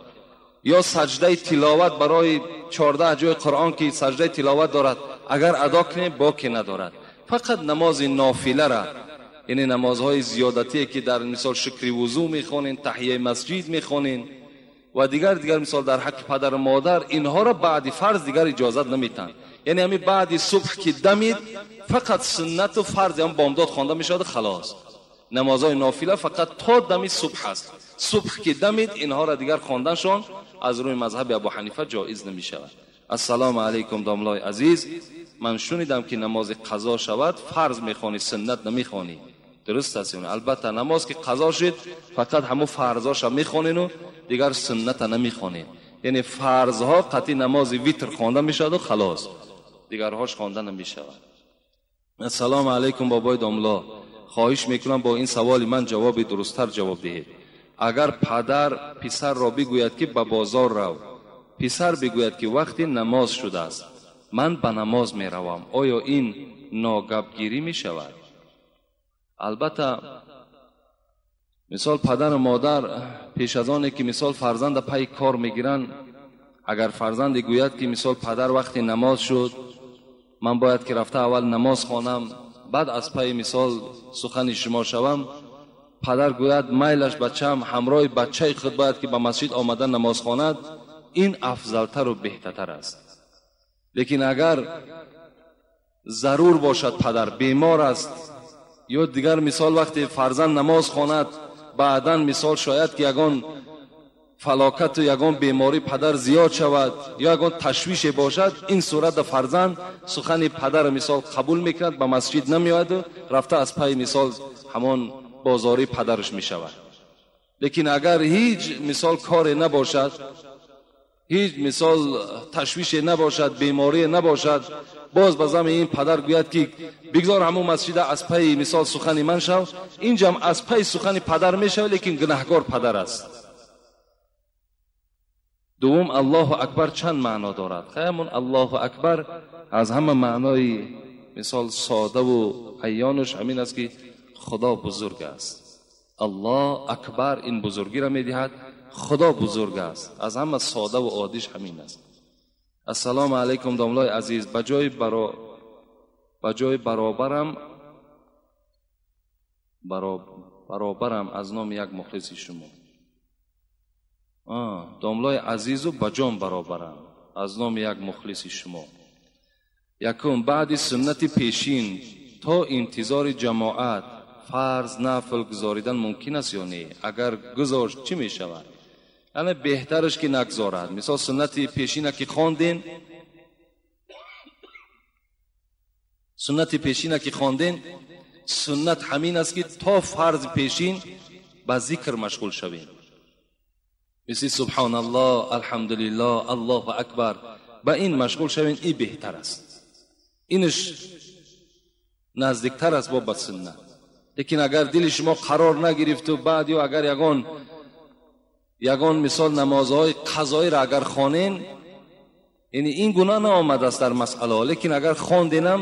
یا سجده تلاوت برای 14 جای قرآن که سجده تلاوت دارد اگر ادا کنیم باک ندارد. فقط نماز نافله را، یعنی نمازهای زیادتی که در مثال شکر وضو میخوانین، تحیه مسجد میخوانین و دیگر مثال در حق پدر و مادر، اینها را بعد فرض دیگر اجازت نمیتن. یعنی همین بعد صبح که دمید فقط سنت و فرض هم بامداد خوانده میشود خلاص. نمازهای نافله فقط تا دم صبح است. صبح که دمید اینها را دیگر خواندنشان از روی مذهب ابو حنیفه جایز نمیشود. السلام علیکم داملای عزیز، من شنیدم که نماز قضا شود فرض میخوانی سنت نمیخوانی، درست است؟ البته نماز که قضا شد فقط همو فرضاش میخوانین و دیگر سنت نمیخوانین. یعنی فرضها قطعی نماز ویتر خوانده میشود و خلاص، دیگرهاش خوانده نمیشود. السلام علیکم بابای داملا، خواهش میکنم با این سوال من جواب درستتر جواب دهید. اگر پدر پسر را بگوید که به بازار رو، پسر بگوید که وقتی نماز شده است من به نماز میروم، آیا این ناگپگیری میشود؟ البته مثال پدر و مادر پیش از آنه که مثال فرزند پای کار میگیرن، اگر فرزند گوید که مثال پدر وقتی نماز شد Ман бояд ки рафта аввал намоз хонам, баъд аз пайи мисол сухани шумо шавам. Падар гӯяд майлаш бачаам ҳамроҳи бачаи худ бояд ки ба масҷид омада намоз хонад, ин афзалтару беҳтартар аст. Лекин агар зарур бошад, падар бемор аст ё дигар мисол вақте фарзанд намоз хонад, баъдан мисол шояд ки ягон фалокату ягон беморӣ падар зиёд шавад ё ягон ташвише бошад, ин сурат фарзанд сухани падар мисол қабул мекунад, ба масҷид намеояду рафта аз пайи мисол ҳамон бозорӣ падараш мешавад. Лекин агар ҳеҷ мисол коре набошад, ҳеҷ мисол ташвише набошад, беморие набошад, боз ба зами ин падар гӯяд ки бигзор ҳамон масҷида аз пайи мисол сухани ман шав, инҷам аз пайи сухани падар мешавад, лекин гунаҳгор падар аст. Дуввум, Аллоҳу акбар чанд маъно дорад? Ҳамон Аллоҳу акбар аз ҳама маънои мисол содаву аёнаш ҳамин аст ки Худо бузург аст. Аллоҳ акбар ин бузургиро медиҳад, Худо бузург аст. Аз ҳама содаву оддиш ҳамин аст. Ассалому алайкум домлои азиз, ба ҷои баробарам баробарам аз номи як мухлиси шумо. Домлои азизу ба ҷон баробарам аз номи як мухлиси шумо. Якум, баъди суннати пешин то интизори ҷамоат фарз нафл гузоридан мумкин аст ё не? Агар гузошт чӣ мешавад? Яъне беҳтараш ки нагзорад. Мисол суннати пешина ки хондем, суннати пешина ки хондем, суннат ҳамин аст ки то фарзи пешин ба зикр машғул шавем. Мисли субҳаналлоҳ, алҳамдулиллоҳ, аллоҳу акбар, ба ин машғул шавем, ин беҳтар аст. Инаш наздиктар аст бо ба суннат. Лекин агар дили шумо қарор нагирифту баъд ё агар ягон мисол намозҳои қазоиро агар хонен, яъне ин гуна наомадааст дар масъалаҳо, лекин агар хонденам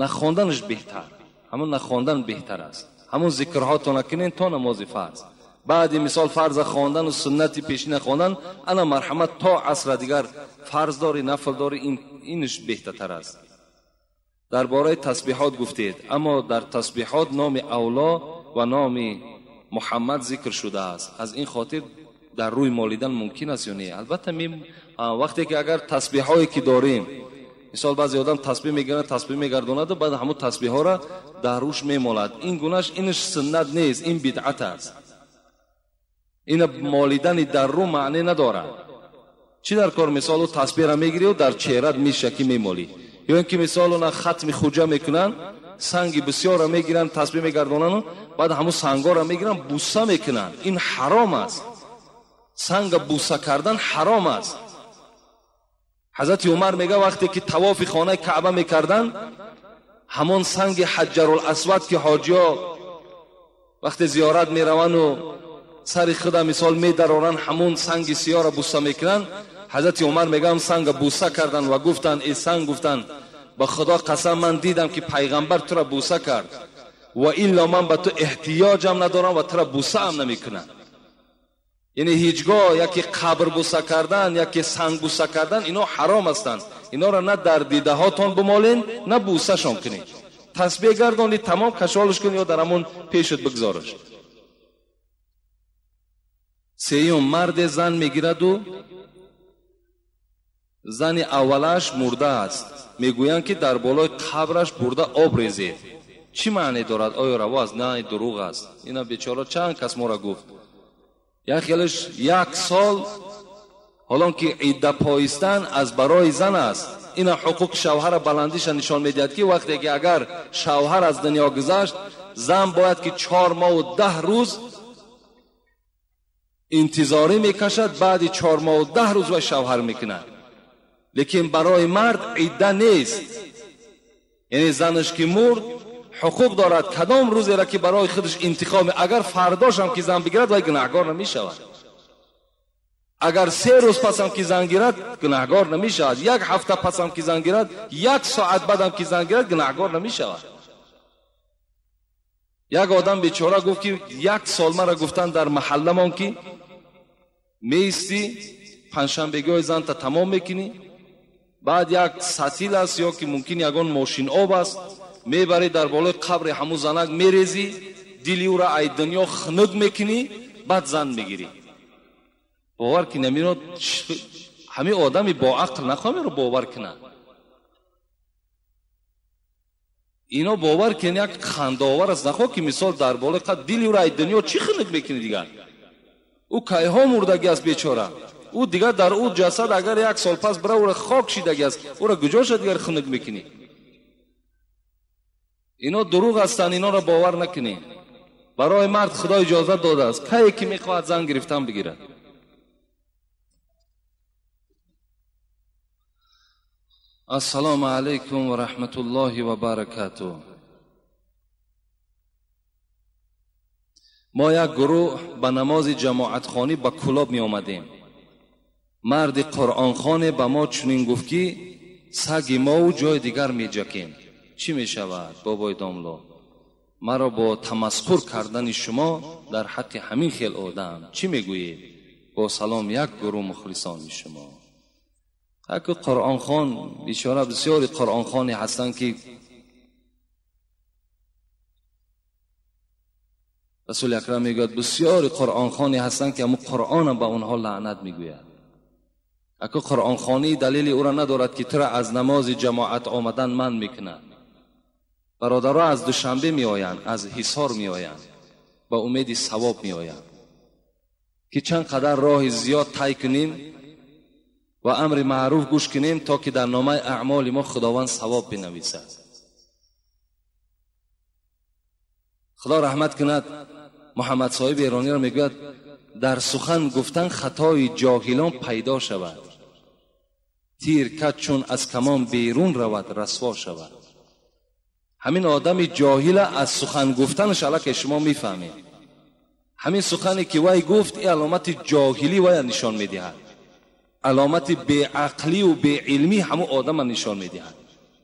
нахонданаш беҳтар, ҳамон нахондан беҳтар аст. Ҳамон зикрҳото накунен то намози фарз. Баъди мисол фарза хондану суннати пешина хондан, ана марҳамат то асра дигар фарз дорӣ, нафл дорӣ, инаш беҳтартар аст. Дар бораи тасбиҳот гуфтед, аммо дар тасбиҳот номи авло ва номи Муҳаммад зикр шудааст. Аз ин хотир дар рӯй молидан мумкин аст ё не? Албатта вақте ки агар тасбиҳое ки дорем, мисол баъзе одам тасбиҳ мегирад, тасбиҳ мегардонаду баъд ҳамон тасбиҳҳоро дар рӯш мемолад. Ин гунаш инаш суннат нест, ин бидъат аст. Ина молидани дар рӯ маъне надорад. Чӣ дар кор мисолу тасбиҳро мегирию дар чеҳрат мешакӣ мемолӣ, ё ин ки мисол она хатми хуҷа мекунанд, санги бисёрро мегиранд, тасбиҳ мегардонану баъд ҳамун сангҳоро мегиранд, буса мекунанд. Ин ҳаром аст. Санга буса кардан ҳаром аст. Ҳазрати Умар мега вақте ки тавофи хонаи Каъба мекарданд, ҳамон санги ҳаҷарул-асвад ки ҳоҷиё вақте зиёрат мераванду сари худа мисол медароранд, ҳамон санги сиёҳро буса мекунанд. Ҳазрати Умар мегӯям санга буса карданд ва гуфтанд: эй санг, гуфтанд, ба Худо қасам ман дидам ки пайғамбар тура буса кард ва илло ман ба ту эҳтиёҷам надорам ва тура бусаам намекунам. Яъне ҳеҷгоҳ яке қабр буса кардан, яке санг буса кардан, ино ҳаром ҳастанд. Инора на дар дидаҳотон бимолен, на бусашон кунед. Тасбеҳ гардонӣ, тамом кашолш кун ё дар ҳамон пешат бигзораш. Сеюм, марде зан мегираду зани аввалаш мурда аст. Мегӯянд ки дар болои қабраш бурда об резед. Чӣ маъне дорад? Оё раво аст? Не, дурӯғ аст. Ина бечора чанд кас моро гуфт. Як хелаш як сол, ҳолон ки идда поистан аз барои зан аст. Ина ҳуқуқи шавҳара баландиша нишон медиҳад ки вақте ки агар шавҳар аз дунё гузашт, зан бояд ки 4 моҳу 10 рӯз интизорӣ мекашад, баъди 4 моҳу 10 рӯз вай шавҳар мекунад. Лекин барои мард идда нест. Яъне занаш ки мурд, ҳуқуқ дорад кадом рӯзеро ки барои худаш интихоб, агар фардошам ки зан бигирад, вай гунаҳгор намешавад. Агар 3 рӯз пасам ки зан гирад, гунаҳгор намешавад. 1 ҳафта пасам ки зан гирад, 1 соат баъдам ки зан гирад, гунаҳгор намешавад. Як одам бечора гуфт ки 1 сол мара гуфтан дар маҳалламон ки меистӣ, панҷшанбегиҳои занта тамом мекунӣ, Баъд як сатил аст ё ки мумкин ягон мошин об аст, мебарӣ дар болои қабри ҳамун занак мерезӣ, дили ӯра ай дунё хунук мекунӣ, баъд зан мегирӣ. Бовар кунӣ, ҳамино ҳамин одами бо ақл нахоҳам иро бовар кунад. Ино бовар кунӣ як хандаовар аст, нахоҳ ки мисол дар болои қабр дили ӯра ай дунё чӣ хунук мекунӣ дигар? Ӯ кайҳо мурдагӣ аст бечора. Ӯ дигар дар ӯ ҷасад агар як сол пас бира ӯра хок шидагӣ аст, ӯра куҷоша дигар хунук мекунӣ? Ино дурӯғ ҳастанд, инора бовар накунӣ. Барои мард Худо иҷозат додааст, кае ки мехоҳад зан гирифтан бигирад. Ассалому алайкум ва раҳматуллоҳи ва баракатуҳ. Мо як гурӯҳ ба намози ҷамоатхонӣ ба Кӯлоб меомадем. Марди қуръонхоне ба мо чунин гуфт, ки саги мову ҷои дигар меҷакем. Чӣ мешавад, бобои домло? Маро бо тамасхур кардани шумо дар ҳаққи ҳамин хел одам чӣ мегӯед? Бо салом, як гурӯҳ мухлисони шумо. Ҳаку қуръонхон бечора, бисёри қуръонхоне ҳастанд, ки Расули Акрам мегӯяд, бисёри қуръонхоне ҳастанд, ки ҳамун қуръонам ба онҳо лаънат мегӯяд. Аку қуръонхонӣ далели ӯро надорад, ки тура аз намози ҷамоат омадан манъ мекунад. Бародаро аз Душанбе меоянд, аз Ҳисор меоянд, ба умеди савоб меоянд, ки чанд қадар роҳи зиёд тай кунем ва амри маъруф гӯш кунем, то ки дар номаи аъмоли мо Худованд савоб бинависад. Худо раҳмат кунад Муҳаммад соҳиби эрониро, мегӯяд, дар сухан гуфтан хатои ҷоҳилон пайдо шавад, тир кад чун аз камон берун равад расво шавад. Ҳамин одами ҷоҳила аз сухан гуфтанаш аллакай шумо мефаҳмед. Ҳамин сухане ки вай гуфт, ин аломати ҷоҳилӣ вая нишон медиҳад, аломати беақлию беилмӣ ҳамун одама нишон медиҳад,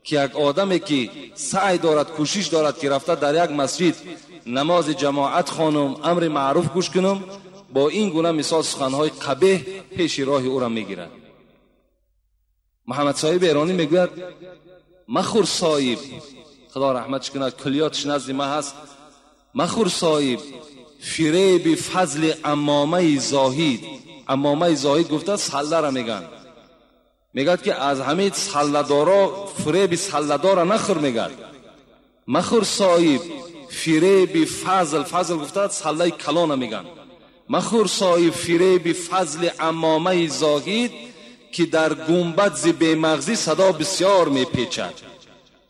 ки як одаме ки саъй дорад, кӯшиш дорад, ки рафта дар як масҷид намози ҷамоат хонум, амри маъруф гӯш кунум, бо ин гуна мисол суханҳои қабеҳ пеши роҳи ӯра мегирад. Муҳаммад соҳиби эронӣ мегӯяд, махӯр соҳиб, Худо раҳматш кунад, куллиётш назди ма ҳаст, махӯр соҳиб фиреби фазли амомаи зоҳид. Амомаи зоҳид гуфта саллара мегӯянд. Мегӯяд, ки аз ҳамин салладоро фиреби салладора нахӯр. Мегӯяд, махӯр соҳиб фиреби фазл, фазл гуфта саллаи калона мегӯянд. Махӯр соҳиб фиреби фазли амомаи зоҳид, ки дар гумбадзи бемағзӣ садо бисёр мепечад.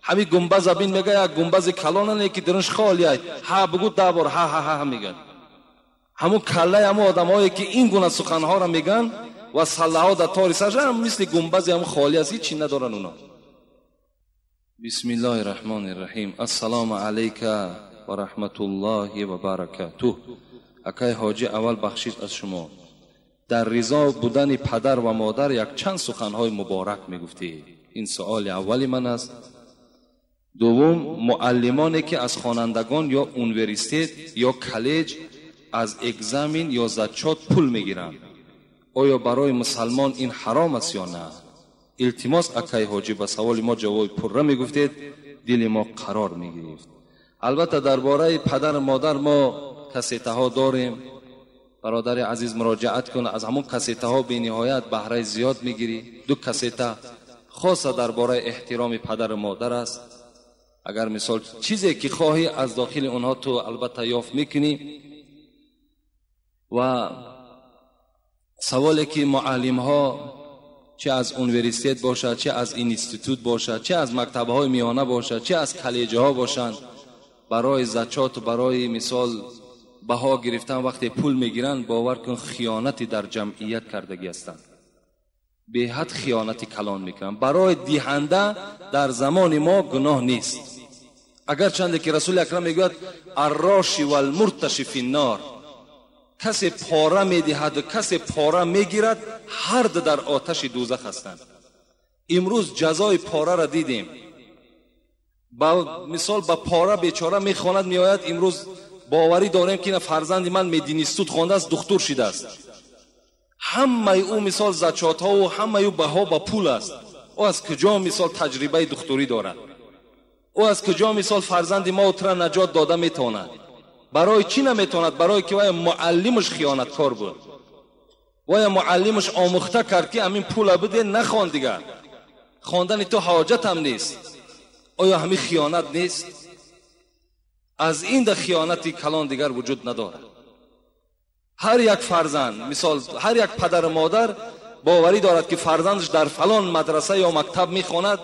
Ҳамин гумбаза бин, мега, як гумбази калона не, ки дарунш холиай, ҳа бугӯ 10 бор ҳа ҳа ҳа мегӯяд. Ҳамун каллаи ҳамун одамҳое ки ин гуна суханҳоро мегӯянд ва саллаҳо дар тори саршан мисли гумбази ҳамун холӣ аст, ҳеҷ надоранд уно. Бисмиллоҳи раҳмони раҳим. Ассалому алайка ва раҳматуллоҳи ва баракатуҳ. Акай ҳоҷӣ, аввал бахшиш аз шумо. Дар ризо будани падар ва модар якчанд суханҳои муборак мегуфтед. Ин суоли аввали ман аст. Дуввум, муаллимоне ки аз хонандагон ё университет ё коллеҷ аз экзамен ё зачёт пул мегиранд, оё барои мусалмон ин ҳаром аст ё на? Илтимос, акай ҳоҷӣ, ба саволи мо ҷавоби пурра мегуфтед, дили мо қарор мегирифт. Албатта дар бораи падару модар мо кассетаҳо дорем. Бародари азиз, муроҷиат кун, аз ҳамон кассетаҳо бениҳоят баҳраи зиёд мегирӣ. 2 кассета хоса дар бораи эҳтироми падару модар аст. Агар мисол чизе ки хоҳӣ аз дохили онҳо ту албатта ёфт мекунӣ. Ва саволе ки муаллимҳо чӣ аз университет бошад, чӣ аз институт бошад, чӣ аз мактабҳои миёна бошад, чӣ аз коллеҷҳо бошанд, барои зачёт, барои мисол баҳо гирифтан вақте пул мегиранд, бовар кун, хиёнати дар ҷамъият кардагӣ ҳастанд. Беҳад хиёнати калон мекунанд. Барои диҳанда дар замони мо гуноҳ нест. Агарчанде ки Расули Акрам мегӯяд, арроши валмурташи финнор, касе пора медиҳад, касе пора мегирад, ҳар ду дар оташи дӯзах ҳастанд. Имрӯз ҷазои пораро дидем. Ба мисол ба пора бечора мехонад, меояд, имрӯз боварӣ дорем, ки фарзанди ман мединистут хондааст, духтур шидааст. Ҳамаи ӯ мисол зачётҳову ҳамаи ӯ баҳо ба пул аст. Ӯ аз куҷо мисол таҷрибаи духтурӣ дорад? Ӯ аз куҷо мисол фарзанди мо тура наҷот дода метавонад? Барои чӣ наметавонад? Барои ки вай муаллимаш хиёнаткор буд. Вай муаллимаш омӯхта кард ки ҳамин пула биде, нахон дигар. Хондани ту ҳоҷатам нест. Оё ҳамин хиёнат нест? Аз ин да хиёнати калон дигар вуҷуд надорад. Ҳар як фарзанд, мисол ҳар як падару модар боварӣ дорад ки фарзандаш дар фалон мадраса ё мактаб мехонад.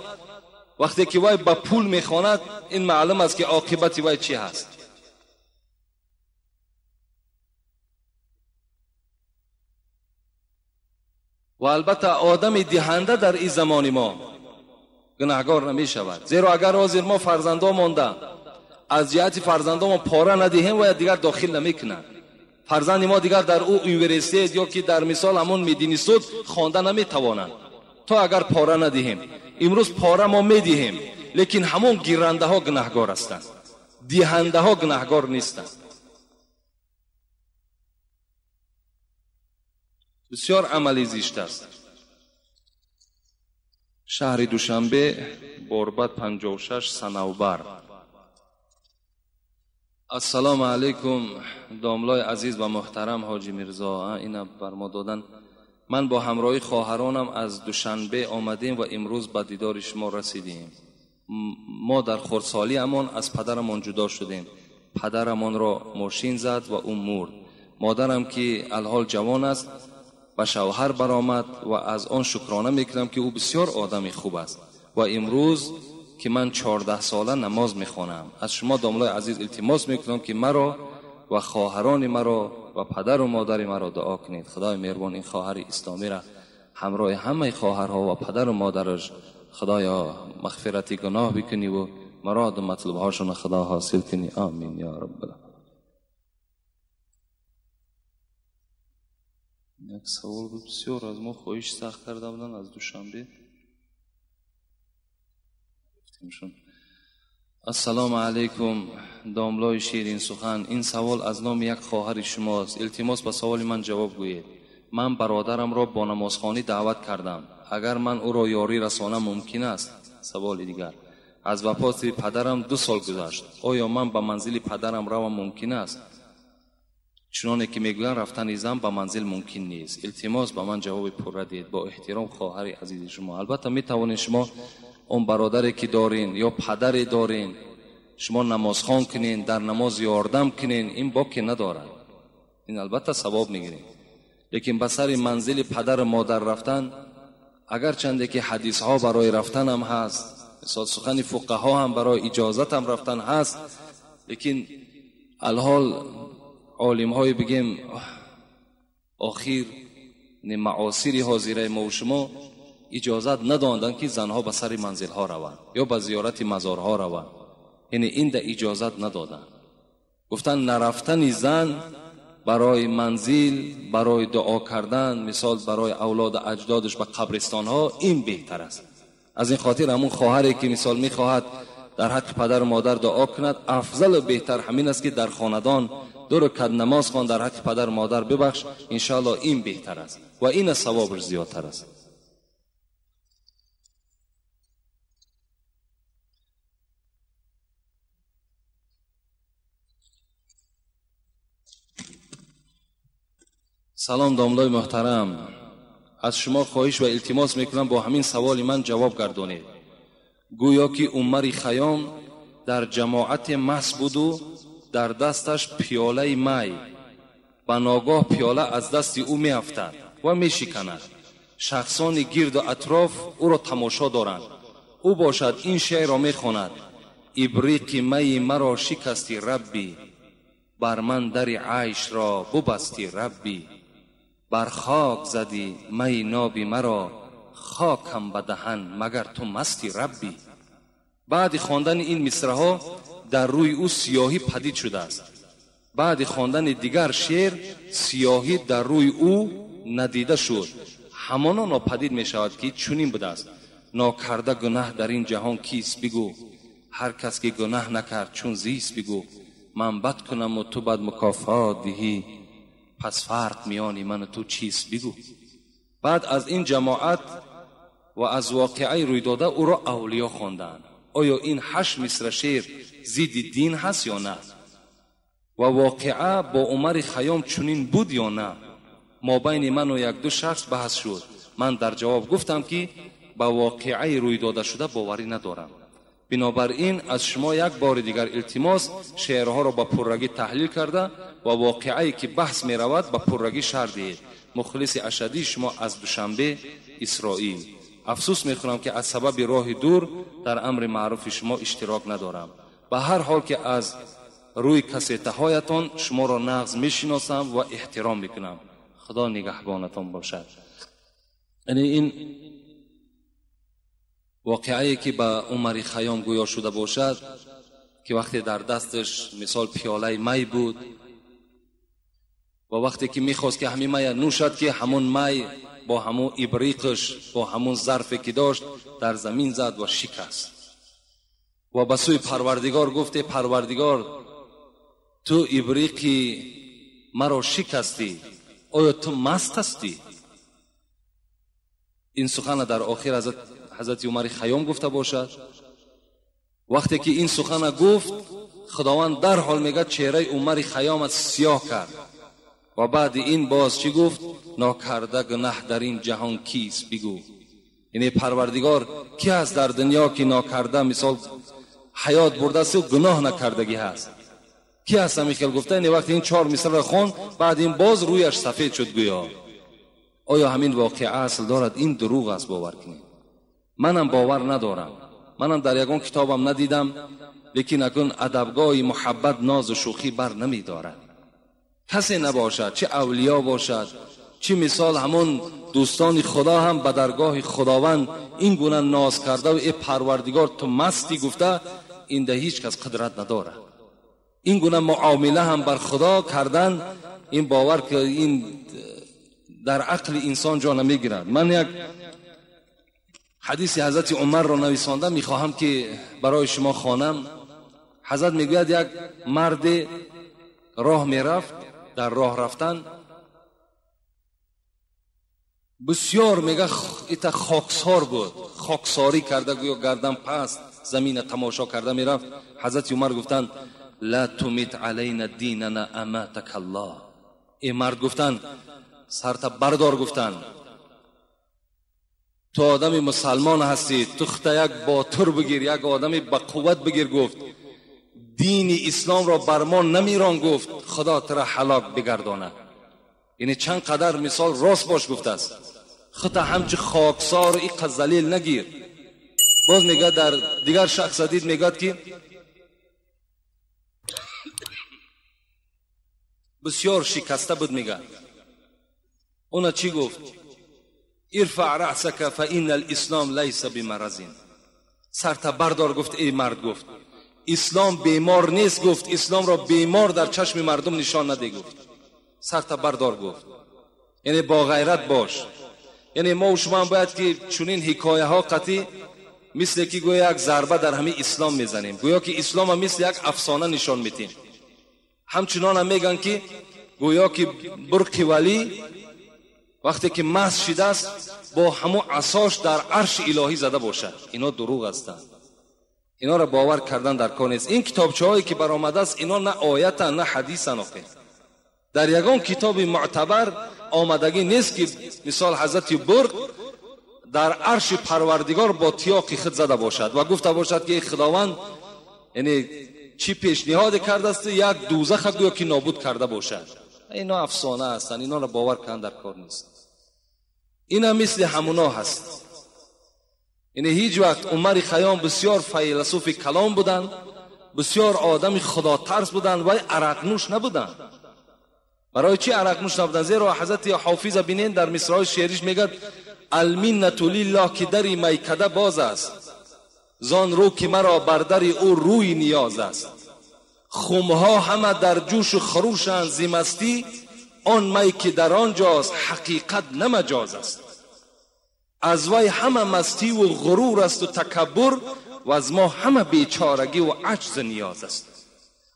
Вақте ки вай ба пул мехонад, ин маълум аст ки оқибати вай чӣ ҳаст. Ва албатта одами диҳанда дар ин замони мо гунаҳгор намешавад. Зеро агар ҳозир мо фарзандо монда аз ҷиҳати фарзандомон пора надиҳем, вай дигар дохил намекунад. Фарзанди мо дигар дар ӯ университет ё ки дар мисол ҳамон мединистут хонда наметавонанд то агар пора надиҳем. Имрӯз пора мо медиҳем, лекин ҳамон гирандаҳо гунаҳгор ҳастанд, диҳандаҳо гунаҳгор нестанд. Бисёр амали зишт аст. Шаҳри Душанбе, Борбад 56, Санавбар. Ассалому алайкум, домлои азиз ва муҳтарам ҳоҷи Мирзо. Ина бар мо додан. Ман бо ҳамроҳи хоҳаронам аз Душанбе омадем ва имрӯз ба дидори шумо расидем. Мо дар хурдсолиамон аз падарамон ҷудо шудем. Падарамонро мошин зад ва ӯ мурд. Модарам ки алҳол ҷавон аст ба шавҳар баромад ва аз он шукрона мекунам ки ӯ бисёр одами хуб аст. Ва имрӯз ки ман 14 сола намоз мехонам, аз шумо домлои азиз илтимос мекунам ки маро ва хоҳарони маро ва падару модари маро дуо кунед. Худои меҳрубон ин хоҳари исломиро ҳамроҳи ҳамаи хоҳарҳо ва падару модараш худоё мағфирати гуноҳ бикунӣ ва муроду матлубҳошонро худо ҳосил кунӣ. Амин ё раббал. Як савол буд, бисёр аз мо хоҳиш сахт карда буданд аз Душанбе. Ассалому алайкум, домлои ширин сухан. Ин савол аз номи як хоҳари шумост. Илтимос ба саволи ман ҷавоб гӯед. Ман бародарамро бо намозхонӣ даъват кардам. Агар ман ӯро ёрӣ расонам мумкин аст? Саволи дигар. Аз вафоти падарам 2 сол гузашт. Оё ман ба манзили падарам равам мумкин аст? Чуноне ки мегӯянд рафтани зан ба манзил мумкин нест. Илтимос ба ман ҷавоби пурра диҳед. Бо эҳтиром хоҳари азизи шумо. Албатта метавонед шумо он бародаре ки дорин ё падаре дорин, шумо намозхон кунин, дар намоз ёрдам кунин, ин боке надорад. Ин албатта савоб мегиред. Лекин ба сари манзили падару модар рафтан, агарчанде ки ҳадисҳо барои рафтанам ҳаст, мисол сухани фуқаҳо ҳам барои иҷозатам рафтан ҳаст, лекин алҳол олимҳои бигем охир маосири ҳозираи мо ва шумо иҷозат надоданд ки занҳо ба сари манзилҳо раванд ё ба зиёрати мазорҳо раванд. Яъне ин да иҷозат надоданд. Гуфтанд нарафтани зан барои манзил, барои дуо кардан, мисол барои авлоду аҷдодаш ба қабристонҳо, ин беҳтар аст. Аз ин хотир ҳамун хоҳаре ки мисол мехоҳад дар ҳаққи падару модар дуо кунад, афзалу беҳтар ҳамин аст ки дар хонадон 2 ракат намоз хон, дар ҳаққи падару модар бибахш, иншоаллоҳ ин беҳтар аст ва ин аз савобаш зиёдтар аст. Салом домлои муҳтарам, аз шумо хоҳиш ва илтимос мекунам бо ҳамин саволи ман ҷавоб гардонед. Гӯё ки Умари Хайём дар ҷамоате маст буду дар дасташ пиёлаи май. Ба ногоҳ пиёла аз дасти ӯ меафтад ва мешиканад. Шахсони гирду атроф ӯро тамошо доранд. Ӯ бошад ин шеърро мехонад: ибриқи майи маро шикасти раббӣ, бар ман дари айшро бубасти раббӣ, бар хок задӣ майи ноби маро, хокам ба даҳан магар ту масти раббӣ. Баъди хондани ин мисраҳо дар рӯи ӯ сиёҳӣ падид шудааст. Баъди хондани дигар шеър сиёҳӣ дар рӯи ӯ надида шуд. Ҳамоно нопадид мешавад ки чунин будааст: нокарда гунаҳ дар ин ҷаҳон кист бигӯ, ҳар кас ки гунаҳ накард чун зист бигӯ. Ман бад кунаму ту бад мукофот диҳӣ, пас фарқ миёни ману ту чист бигӯ. Баъд аз ин ҷамоат و از واقعه روی داده او را اولیا خواندند. آیا این 8 مصرع شعر ضد دین هست یا نه؟ و واقعه با عمر خیام چنین بود یا نه؟ ما بین من و یک دو شخص بحث شد. من در جواب گفتم که با واقعه روی داده شده باوری ندارم. بنابراین از شما یک بار دیگر التماس شعرها را با پررگی تحلیل کرده و واقعه‌ای که بحث می رود با پررگی شرح دهید. مخلص اشدی شما از دوشنبه، اسرائیل. افسوس میخورم که از سبب راه دور در امر معروف شما اشتراک ندارم. به هر حال که از روی کسیتهایتان شما را نغز میشناسم و احترام میکنم. خدا نگهبانتان باشد. یعنی این واقعه که به عمر خیام گویا شده باشد که وقتی در دستش مثال پیاله می بود و وقتی که میخواست که همین می نوشد که همون می با همون ابریقش با همون ظرفی که داشت در زمین زد و شکست و به سوی پروردگار گفت پروردگار تو ابریقی مرا شکستی، آیا تو مست هستی؟ این سخن در آخر حضرت عمر خیام گفته باشد. وقتی که این سخن گفت خداوند در حال میگه چهره عمر خیام سیاه کرد و بعد این باز چی گفت؟ ناکرده گناه در این جهان کیست بگو. یعنی پروردگار کی هست در دنیا که ناکرده مثال حیات برده است و گناه نکردگی هست؟ کی هست میخیل گفته؟ یعنی وقتی این 4 مصرع را خواند بعد این باز رویش سفید شد گویا. آیا همین واقعه اصل دارد؟ این دروغ است، باور کنید. منم باور ندارم، منم در یگان کتابم ندیدم، لیکن اکنون ادبگاه محبت ناز و شوخی بر نمی دارد. کسی نباشد، چه اولیا باشد چه مثال همون دوستان خدا هم به درگاه خداوند این گونه ناز کرده و ای پروردگار تو مستی گفته، این ده هیچ کس قدرت ندارد. این گونه معامله هم بر خدا کردن، این باور که این در عقل انسان جا نمیگیرد. من یک حدیث حضرت عمر را نویساندم، میخواهم که برای شما خوانم. حضرت میگوید یک مرد راه میرفت، در راه رفتن بسیار میگه ایتا خاکسار بود، خاکساری کرده گویا گردن پست زمین تماشا کرده میرفت. حضرت عمر گفتند لا تمیت علینا دیننا اماتک الله. ای مرد گفتند سرت بردار، گفتند تو آدم مسلمان هستی، تو خود یک باتر بگیر، یک آدمی با قوت بگیر. گفت دین اسلام را بر ما نمیران، گفت خدا ترا هلاک بگردانه. یعنی چند قدر مثال راست باش گفته است، خود همچه خاکسار ایقه ذلیل نگیر. باز میگه در دیگر شخص دید میگه که بسیار شکسته بود، میگه اونا چی گفت؟ ارفع رأسك فإن الاسلام ليس بمرض. سرت بردار گفت ای مرد، گفت اسلام بیمار نیست، گفت اسلام را بیمار در چشم مردم نشان نده، گفت سرت بردار، گفت یعنی با غیرت باش. یعنی ما و شما باید که چنین حکایه ها قطعی مثل که گویا یک ضربه در همه اسلام میزنیم، گویا که اسلام هم مثل یک افسانه نشان میتیم. همچنان هم میگن که گویا که برق ولی وقتی که مست شده است با همو عصاش در عرش الهی زده باشد. اینا دروغ هستند، اینا را باور کردن در کار نیست. این کتابچه هایی که برآمده است اینا نه آیتن نه حدیثن. آخه در یگان کتاب معتبر آمدگی نیست که مثال حضرت برق در عرش پروردگار با تیاق خود زده باشد و گفته باشد که خداوند یعنی چی پیشنهاد کرده است، یک دوزخ گویا که نابود کرده باشد. اینا افسانه هستند، اینا را باور کردن در کار نیست. اینا مثل همونا هست. یعنی هیچ وقت عمر خیام بسیار فیلسوف کلام بودند، بسیار آدم خدا ترس بودند، ولی عرق نوش نبودند. برای چی عرق نوش نبودند؟ زیرا حضرت حافظ بینین در مصرع شعریش میگه المنت لله که دری میکده باز است، زان رو که مرا بر در او روی نیاز است. خمها همه در جوش و خروشند ز مستی، آن می که در آنجاست حقیقت نه مجاز است. از وی همه مستی و غرور است و تکبر، و از ما همه بیچارگی و عجز نیاز است.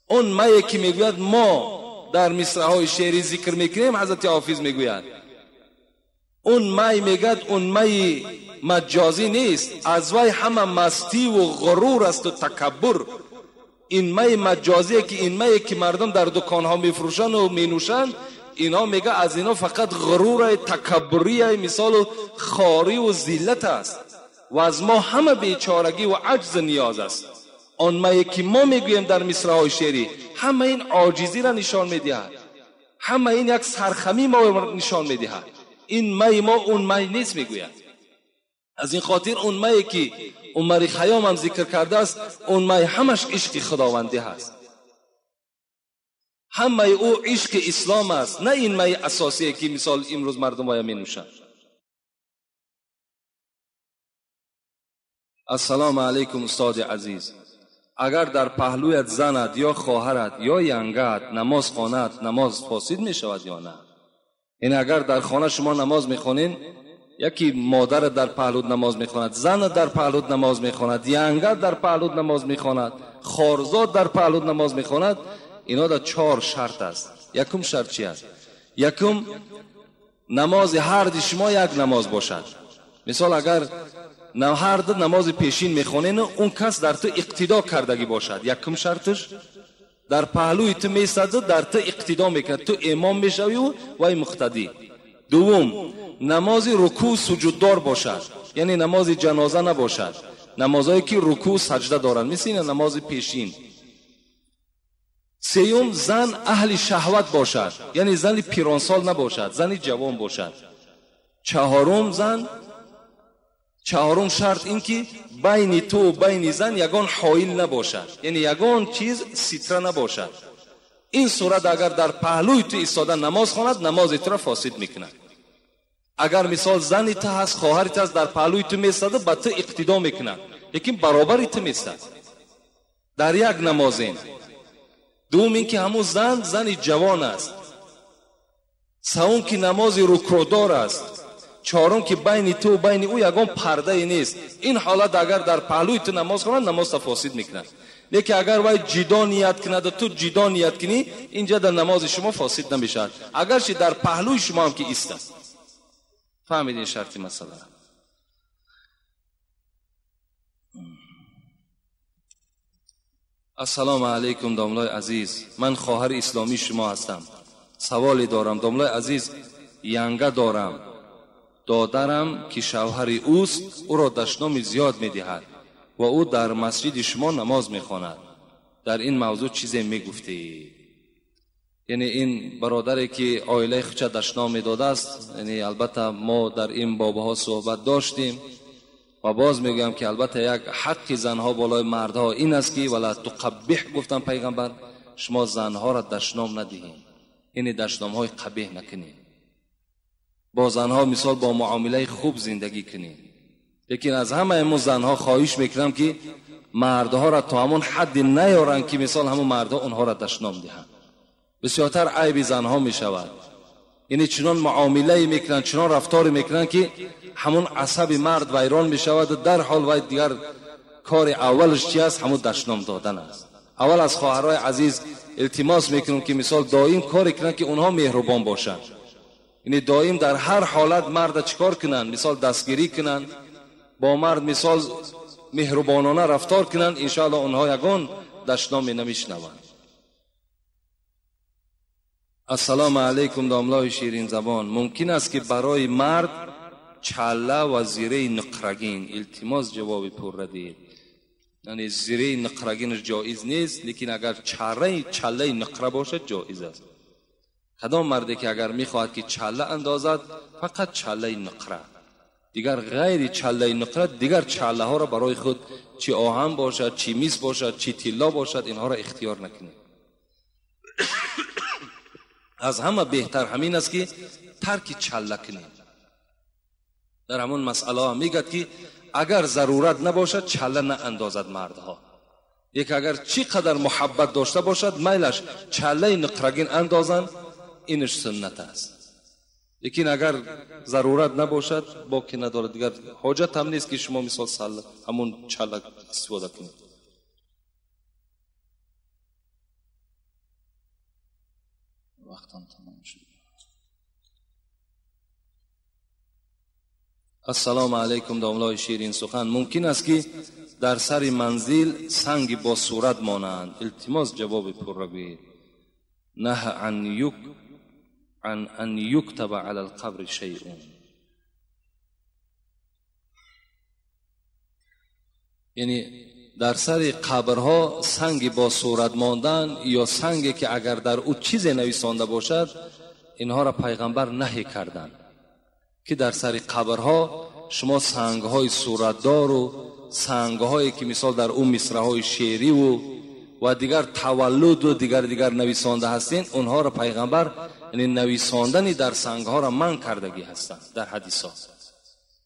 آن می که میگوید ما در مصرع‌های شعری ذکر میکنیم، حضرت حافظ میگوید اون می، میگد اون می مجازی نیست، از وی همه مستی و غرور است و تکبر. این می مجازیه که این می که مردم در دکانها میفروشن و مینوشن، اینا میگه از اینا فقط غرور، تکبری، مثال و خاری و ذلت است و از ما همه بیچارگی و عجز نیاز است. آن می که ما میگوییم در مصرع های شعری همه این عاجزی را نشان میدهد، همه این یک سرخمی ما نشان میدهد. این می ما اون می نیست میگوید. از این خاطر اون می که عمر خیام هم ذکر کرده است، اون می همش عشق خداوندی هست، همه او عشق اسلام است، نه این می اساسی که مثال امروز مردم های می نوشند. السلام علیکم استاد عزیز، اگر در پهلویت زند یا خواهرت یا ینگت نماز خواند، نماز فاسد می شود یا نه؟ این اگر در خانه شما نماز می خوانین، یکی مادر در پهلوت نماز میخواند، زن در پهلوت نماز میخواند، ینگت در پهلوت نماز میخواند، خارزاد در پهلوت نماز میخواند، اینا در 4 شرط است. یکم شرط چی است؟ یکم نماز هر دی شما یک نماز باشد. مثال اگر هر دو نماز پیشین میخوانین، اون کس در تو اقتدا کردگی باشد. یکم شرطش در پهلوی تو میسد، در تو اقتدا میکند، تو امام میشوی و وی مقتدی. دوم نماز رکوع سجود دار باشد، یعنی نماز جنازه نباشد، نمازهایی که رکوع سجده دارند، مثل این نماز پیشین. سیوم زن اهل شهوت باشد، یعنی زن پیرانسال نباشد، زن جوان باشد. چهارم شرط این که بین تو و بین زن یگان حائل نباشد، یعنی یگان چیز ستره نباشد. این صورت اگر در پهلوی تو ایستاده نماز خواند، نماز تو را فاسد میکند. اگر مثال زنی تو هست، خواهری تو هست، در پهلوی تو میستاده، با تو اقتدا میکند، لیکن برابری تو میستاد در یک نماز. این دوم این که همون زن زن جوان است. سوم که نماز رکوع دار است. چهارم که بین تو و بین او یگان پرده نیست. این حالت اگر در پهلوی تو نماز خواند، نماز تا فاسد میکند. لیکن اگر وای جدا نیت کند و تو جدا نیت کنی، اینجا در نماز شما فاسد نمیشد، اگرچه در پهلوی شما هم که ایستاد. فهمیدین شرط مسئله؟ السلام علیکم داملای عزیز، من خواهر اسلامی شما هستم. سوالی دارم داملای عزیز. ینگه دارم، دادرم که شوهر اوست او را دشنام زیاد میدهد و او در مسجد شما نماز میخواند. در این موضوع چیزی میگفتی؟ یعنی این برادری که عائله خودش دشنام میداده است، یعنی البته ما در این بابها صحبت داشتیم و باز میگم که البته یک حق زنها بالای مردها این است که ولا تقبح، گفتن پیغمبر شما زنها را دشنام ندهید، یعنی دشنام های قبیح نکنید، با زنها مثال با معامله خوب زندگی کنید. لیکن از همه امو زنها خواهش میکنم که مردها را تا همون حد نیارن که مثال همون مردها اونها را دشنام دهند. بسیارتر عیب زنها میشود، یعنی چنان معامله میکنن، چنان رفتار میکنن که همون عصب مرد ویران میشود و در حال وای دیگر کار اولش چی است؟ همون دشنام دادن است. اول از خواهرای عزیز التماس میکنم که مثال دائم کاری کنن که اونها مهربان باشن، یعنی دائم در هر حالت مرد چیکار کنن؟ مثال دستگیری کنن، با مرد مثال مهربانانه رفتار کنن، انشاءالله اونها یگان دشنام نمیشنوند. السلام علیکم داملای شیرین زبان، ممکن است که برای مرد چله و زیره نقرگین؟ التماس جواب پر دید. یعنی زیره نقرگینش جایز نیست، لیکن اگر چله نقره باشد جایز است. کدام مردی که اگر میخواهد که چله اندازد، فقط چله نقره، دیگر غیر چله نقره دیگر چله ها را برای خود چی آهن باشد، چی میس باشد، چی طلا باشد، اینها را اختیار نکنید. از همه بهتر همین است که ترک چله کنید. در همون مسئله ها میگد که اگر ضرورت نباشد چله نه اندازد مردها. یک اگر چی قدر محبت داشته باشد میلش چله نقرگین اندازن، اینش سنت است. لیکن اگر ضرورت نباشد باکی ندارد، دیگر حاجت هم نیست که شما مثال سل همون چله استفاده کنید. وقتم تمام شد. Ассалому алайкум, домлои ширин сухан. Мумкин аст ки дар сари манзил санги бо сурат монанд? Илтимос, ҷавоби пурра гӯед. Наҳ ан ан юктаба ала алқабри шайъун. Яъне дар сари қабрҳо санги бо сурат мондан ё санге ки агар дар ӯ чизе нависонда бошад, инҳоро пайғамбар наҳӣ карданд ки дар сари қабрҳо шумо сангҳои суратдору сангҳое ки мисол дар ӯ мисраҳои шеъриву ва дигар таваллуду дигар нависонда ҳастин, онҳоро пайғамбар яъне нависондани дар сангҳоро манъ кардагӣ ҳастанд дар ҳадисҳо.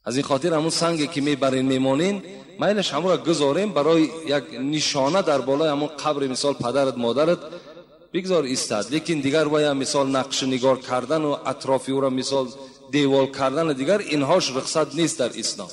Аз ин хотир ҳамун санге ки мебарин мемонин, майлаш ҳамонро гузорем барои як нишона дар болои ҳамун қабри мисол падарат модарат бигзор истад, лекин дигар вая мисол нақшнигор кардану атрофи ӯро мисол девол кардану дигар инҳош рухсат нест дар ислом.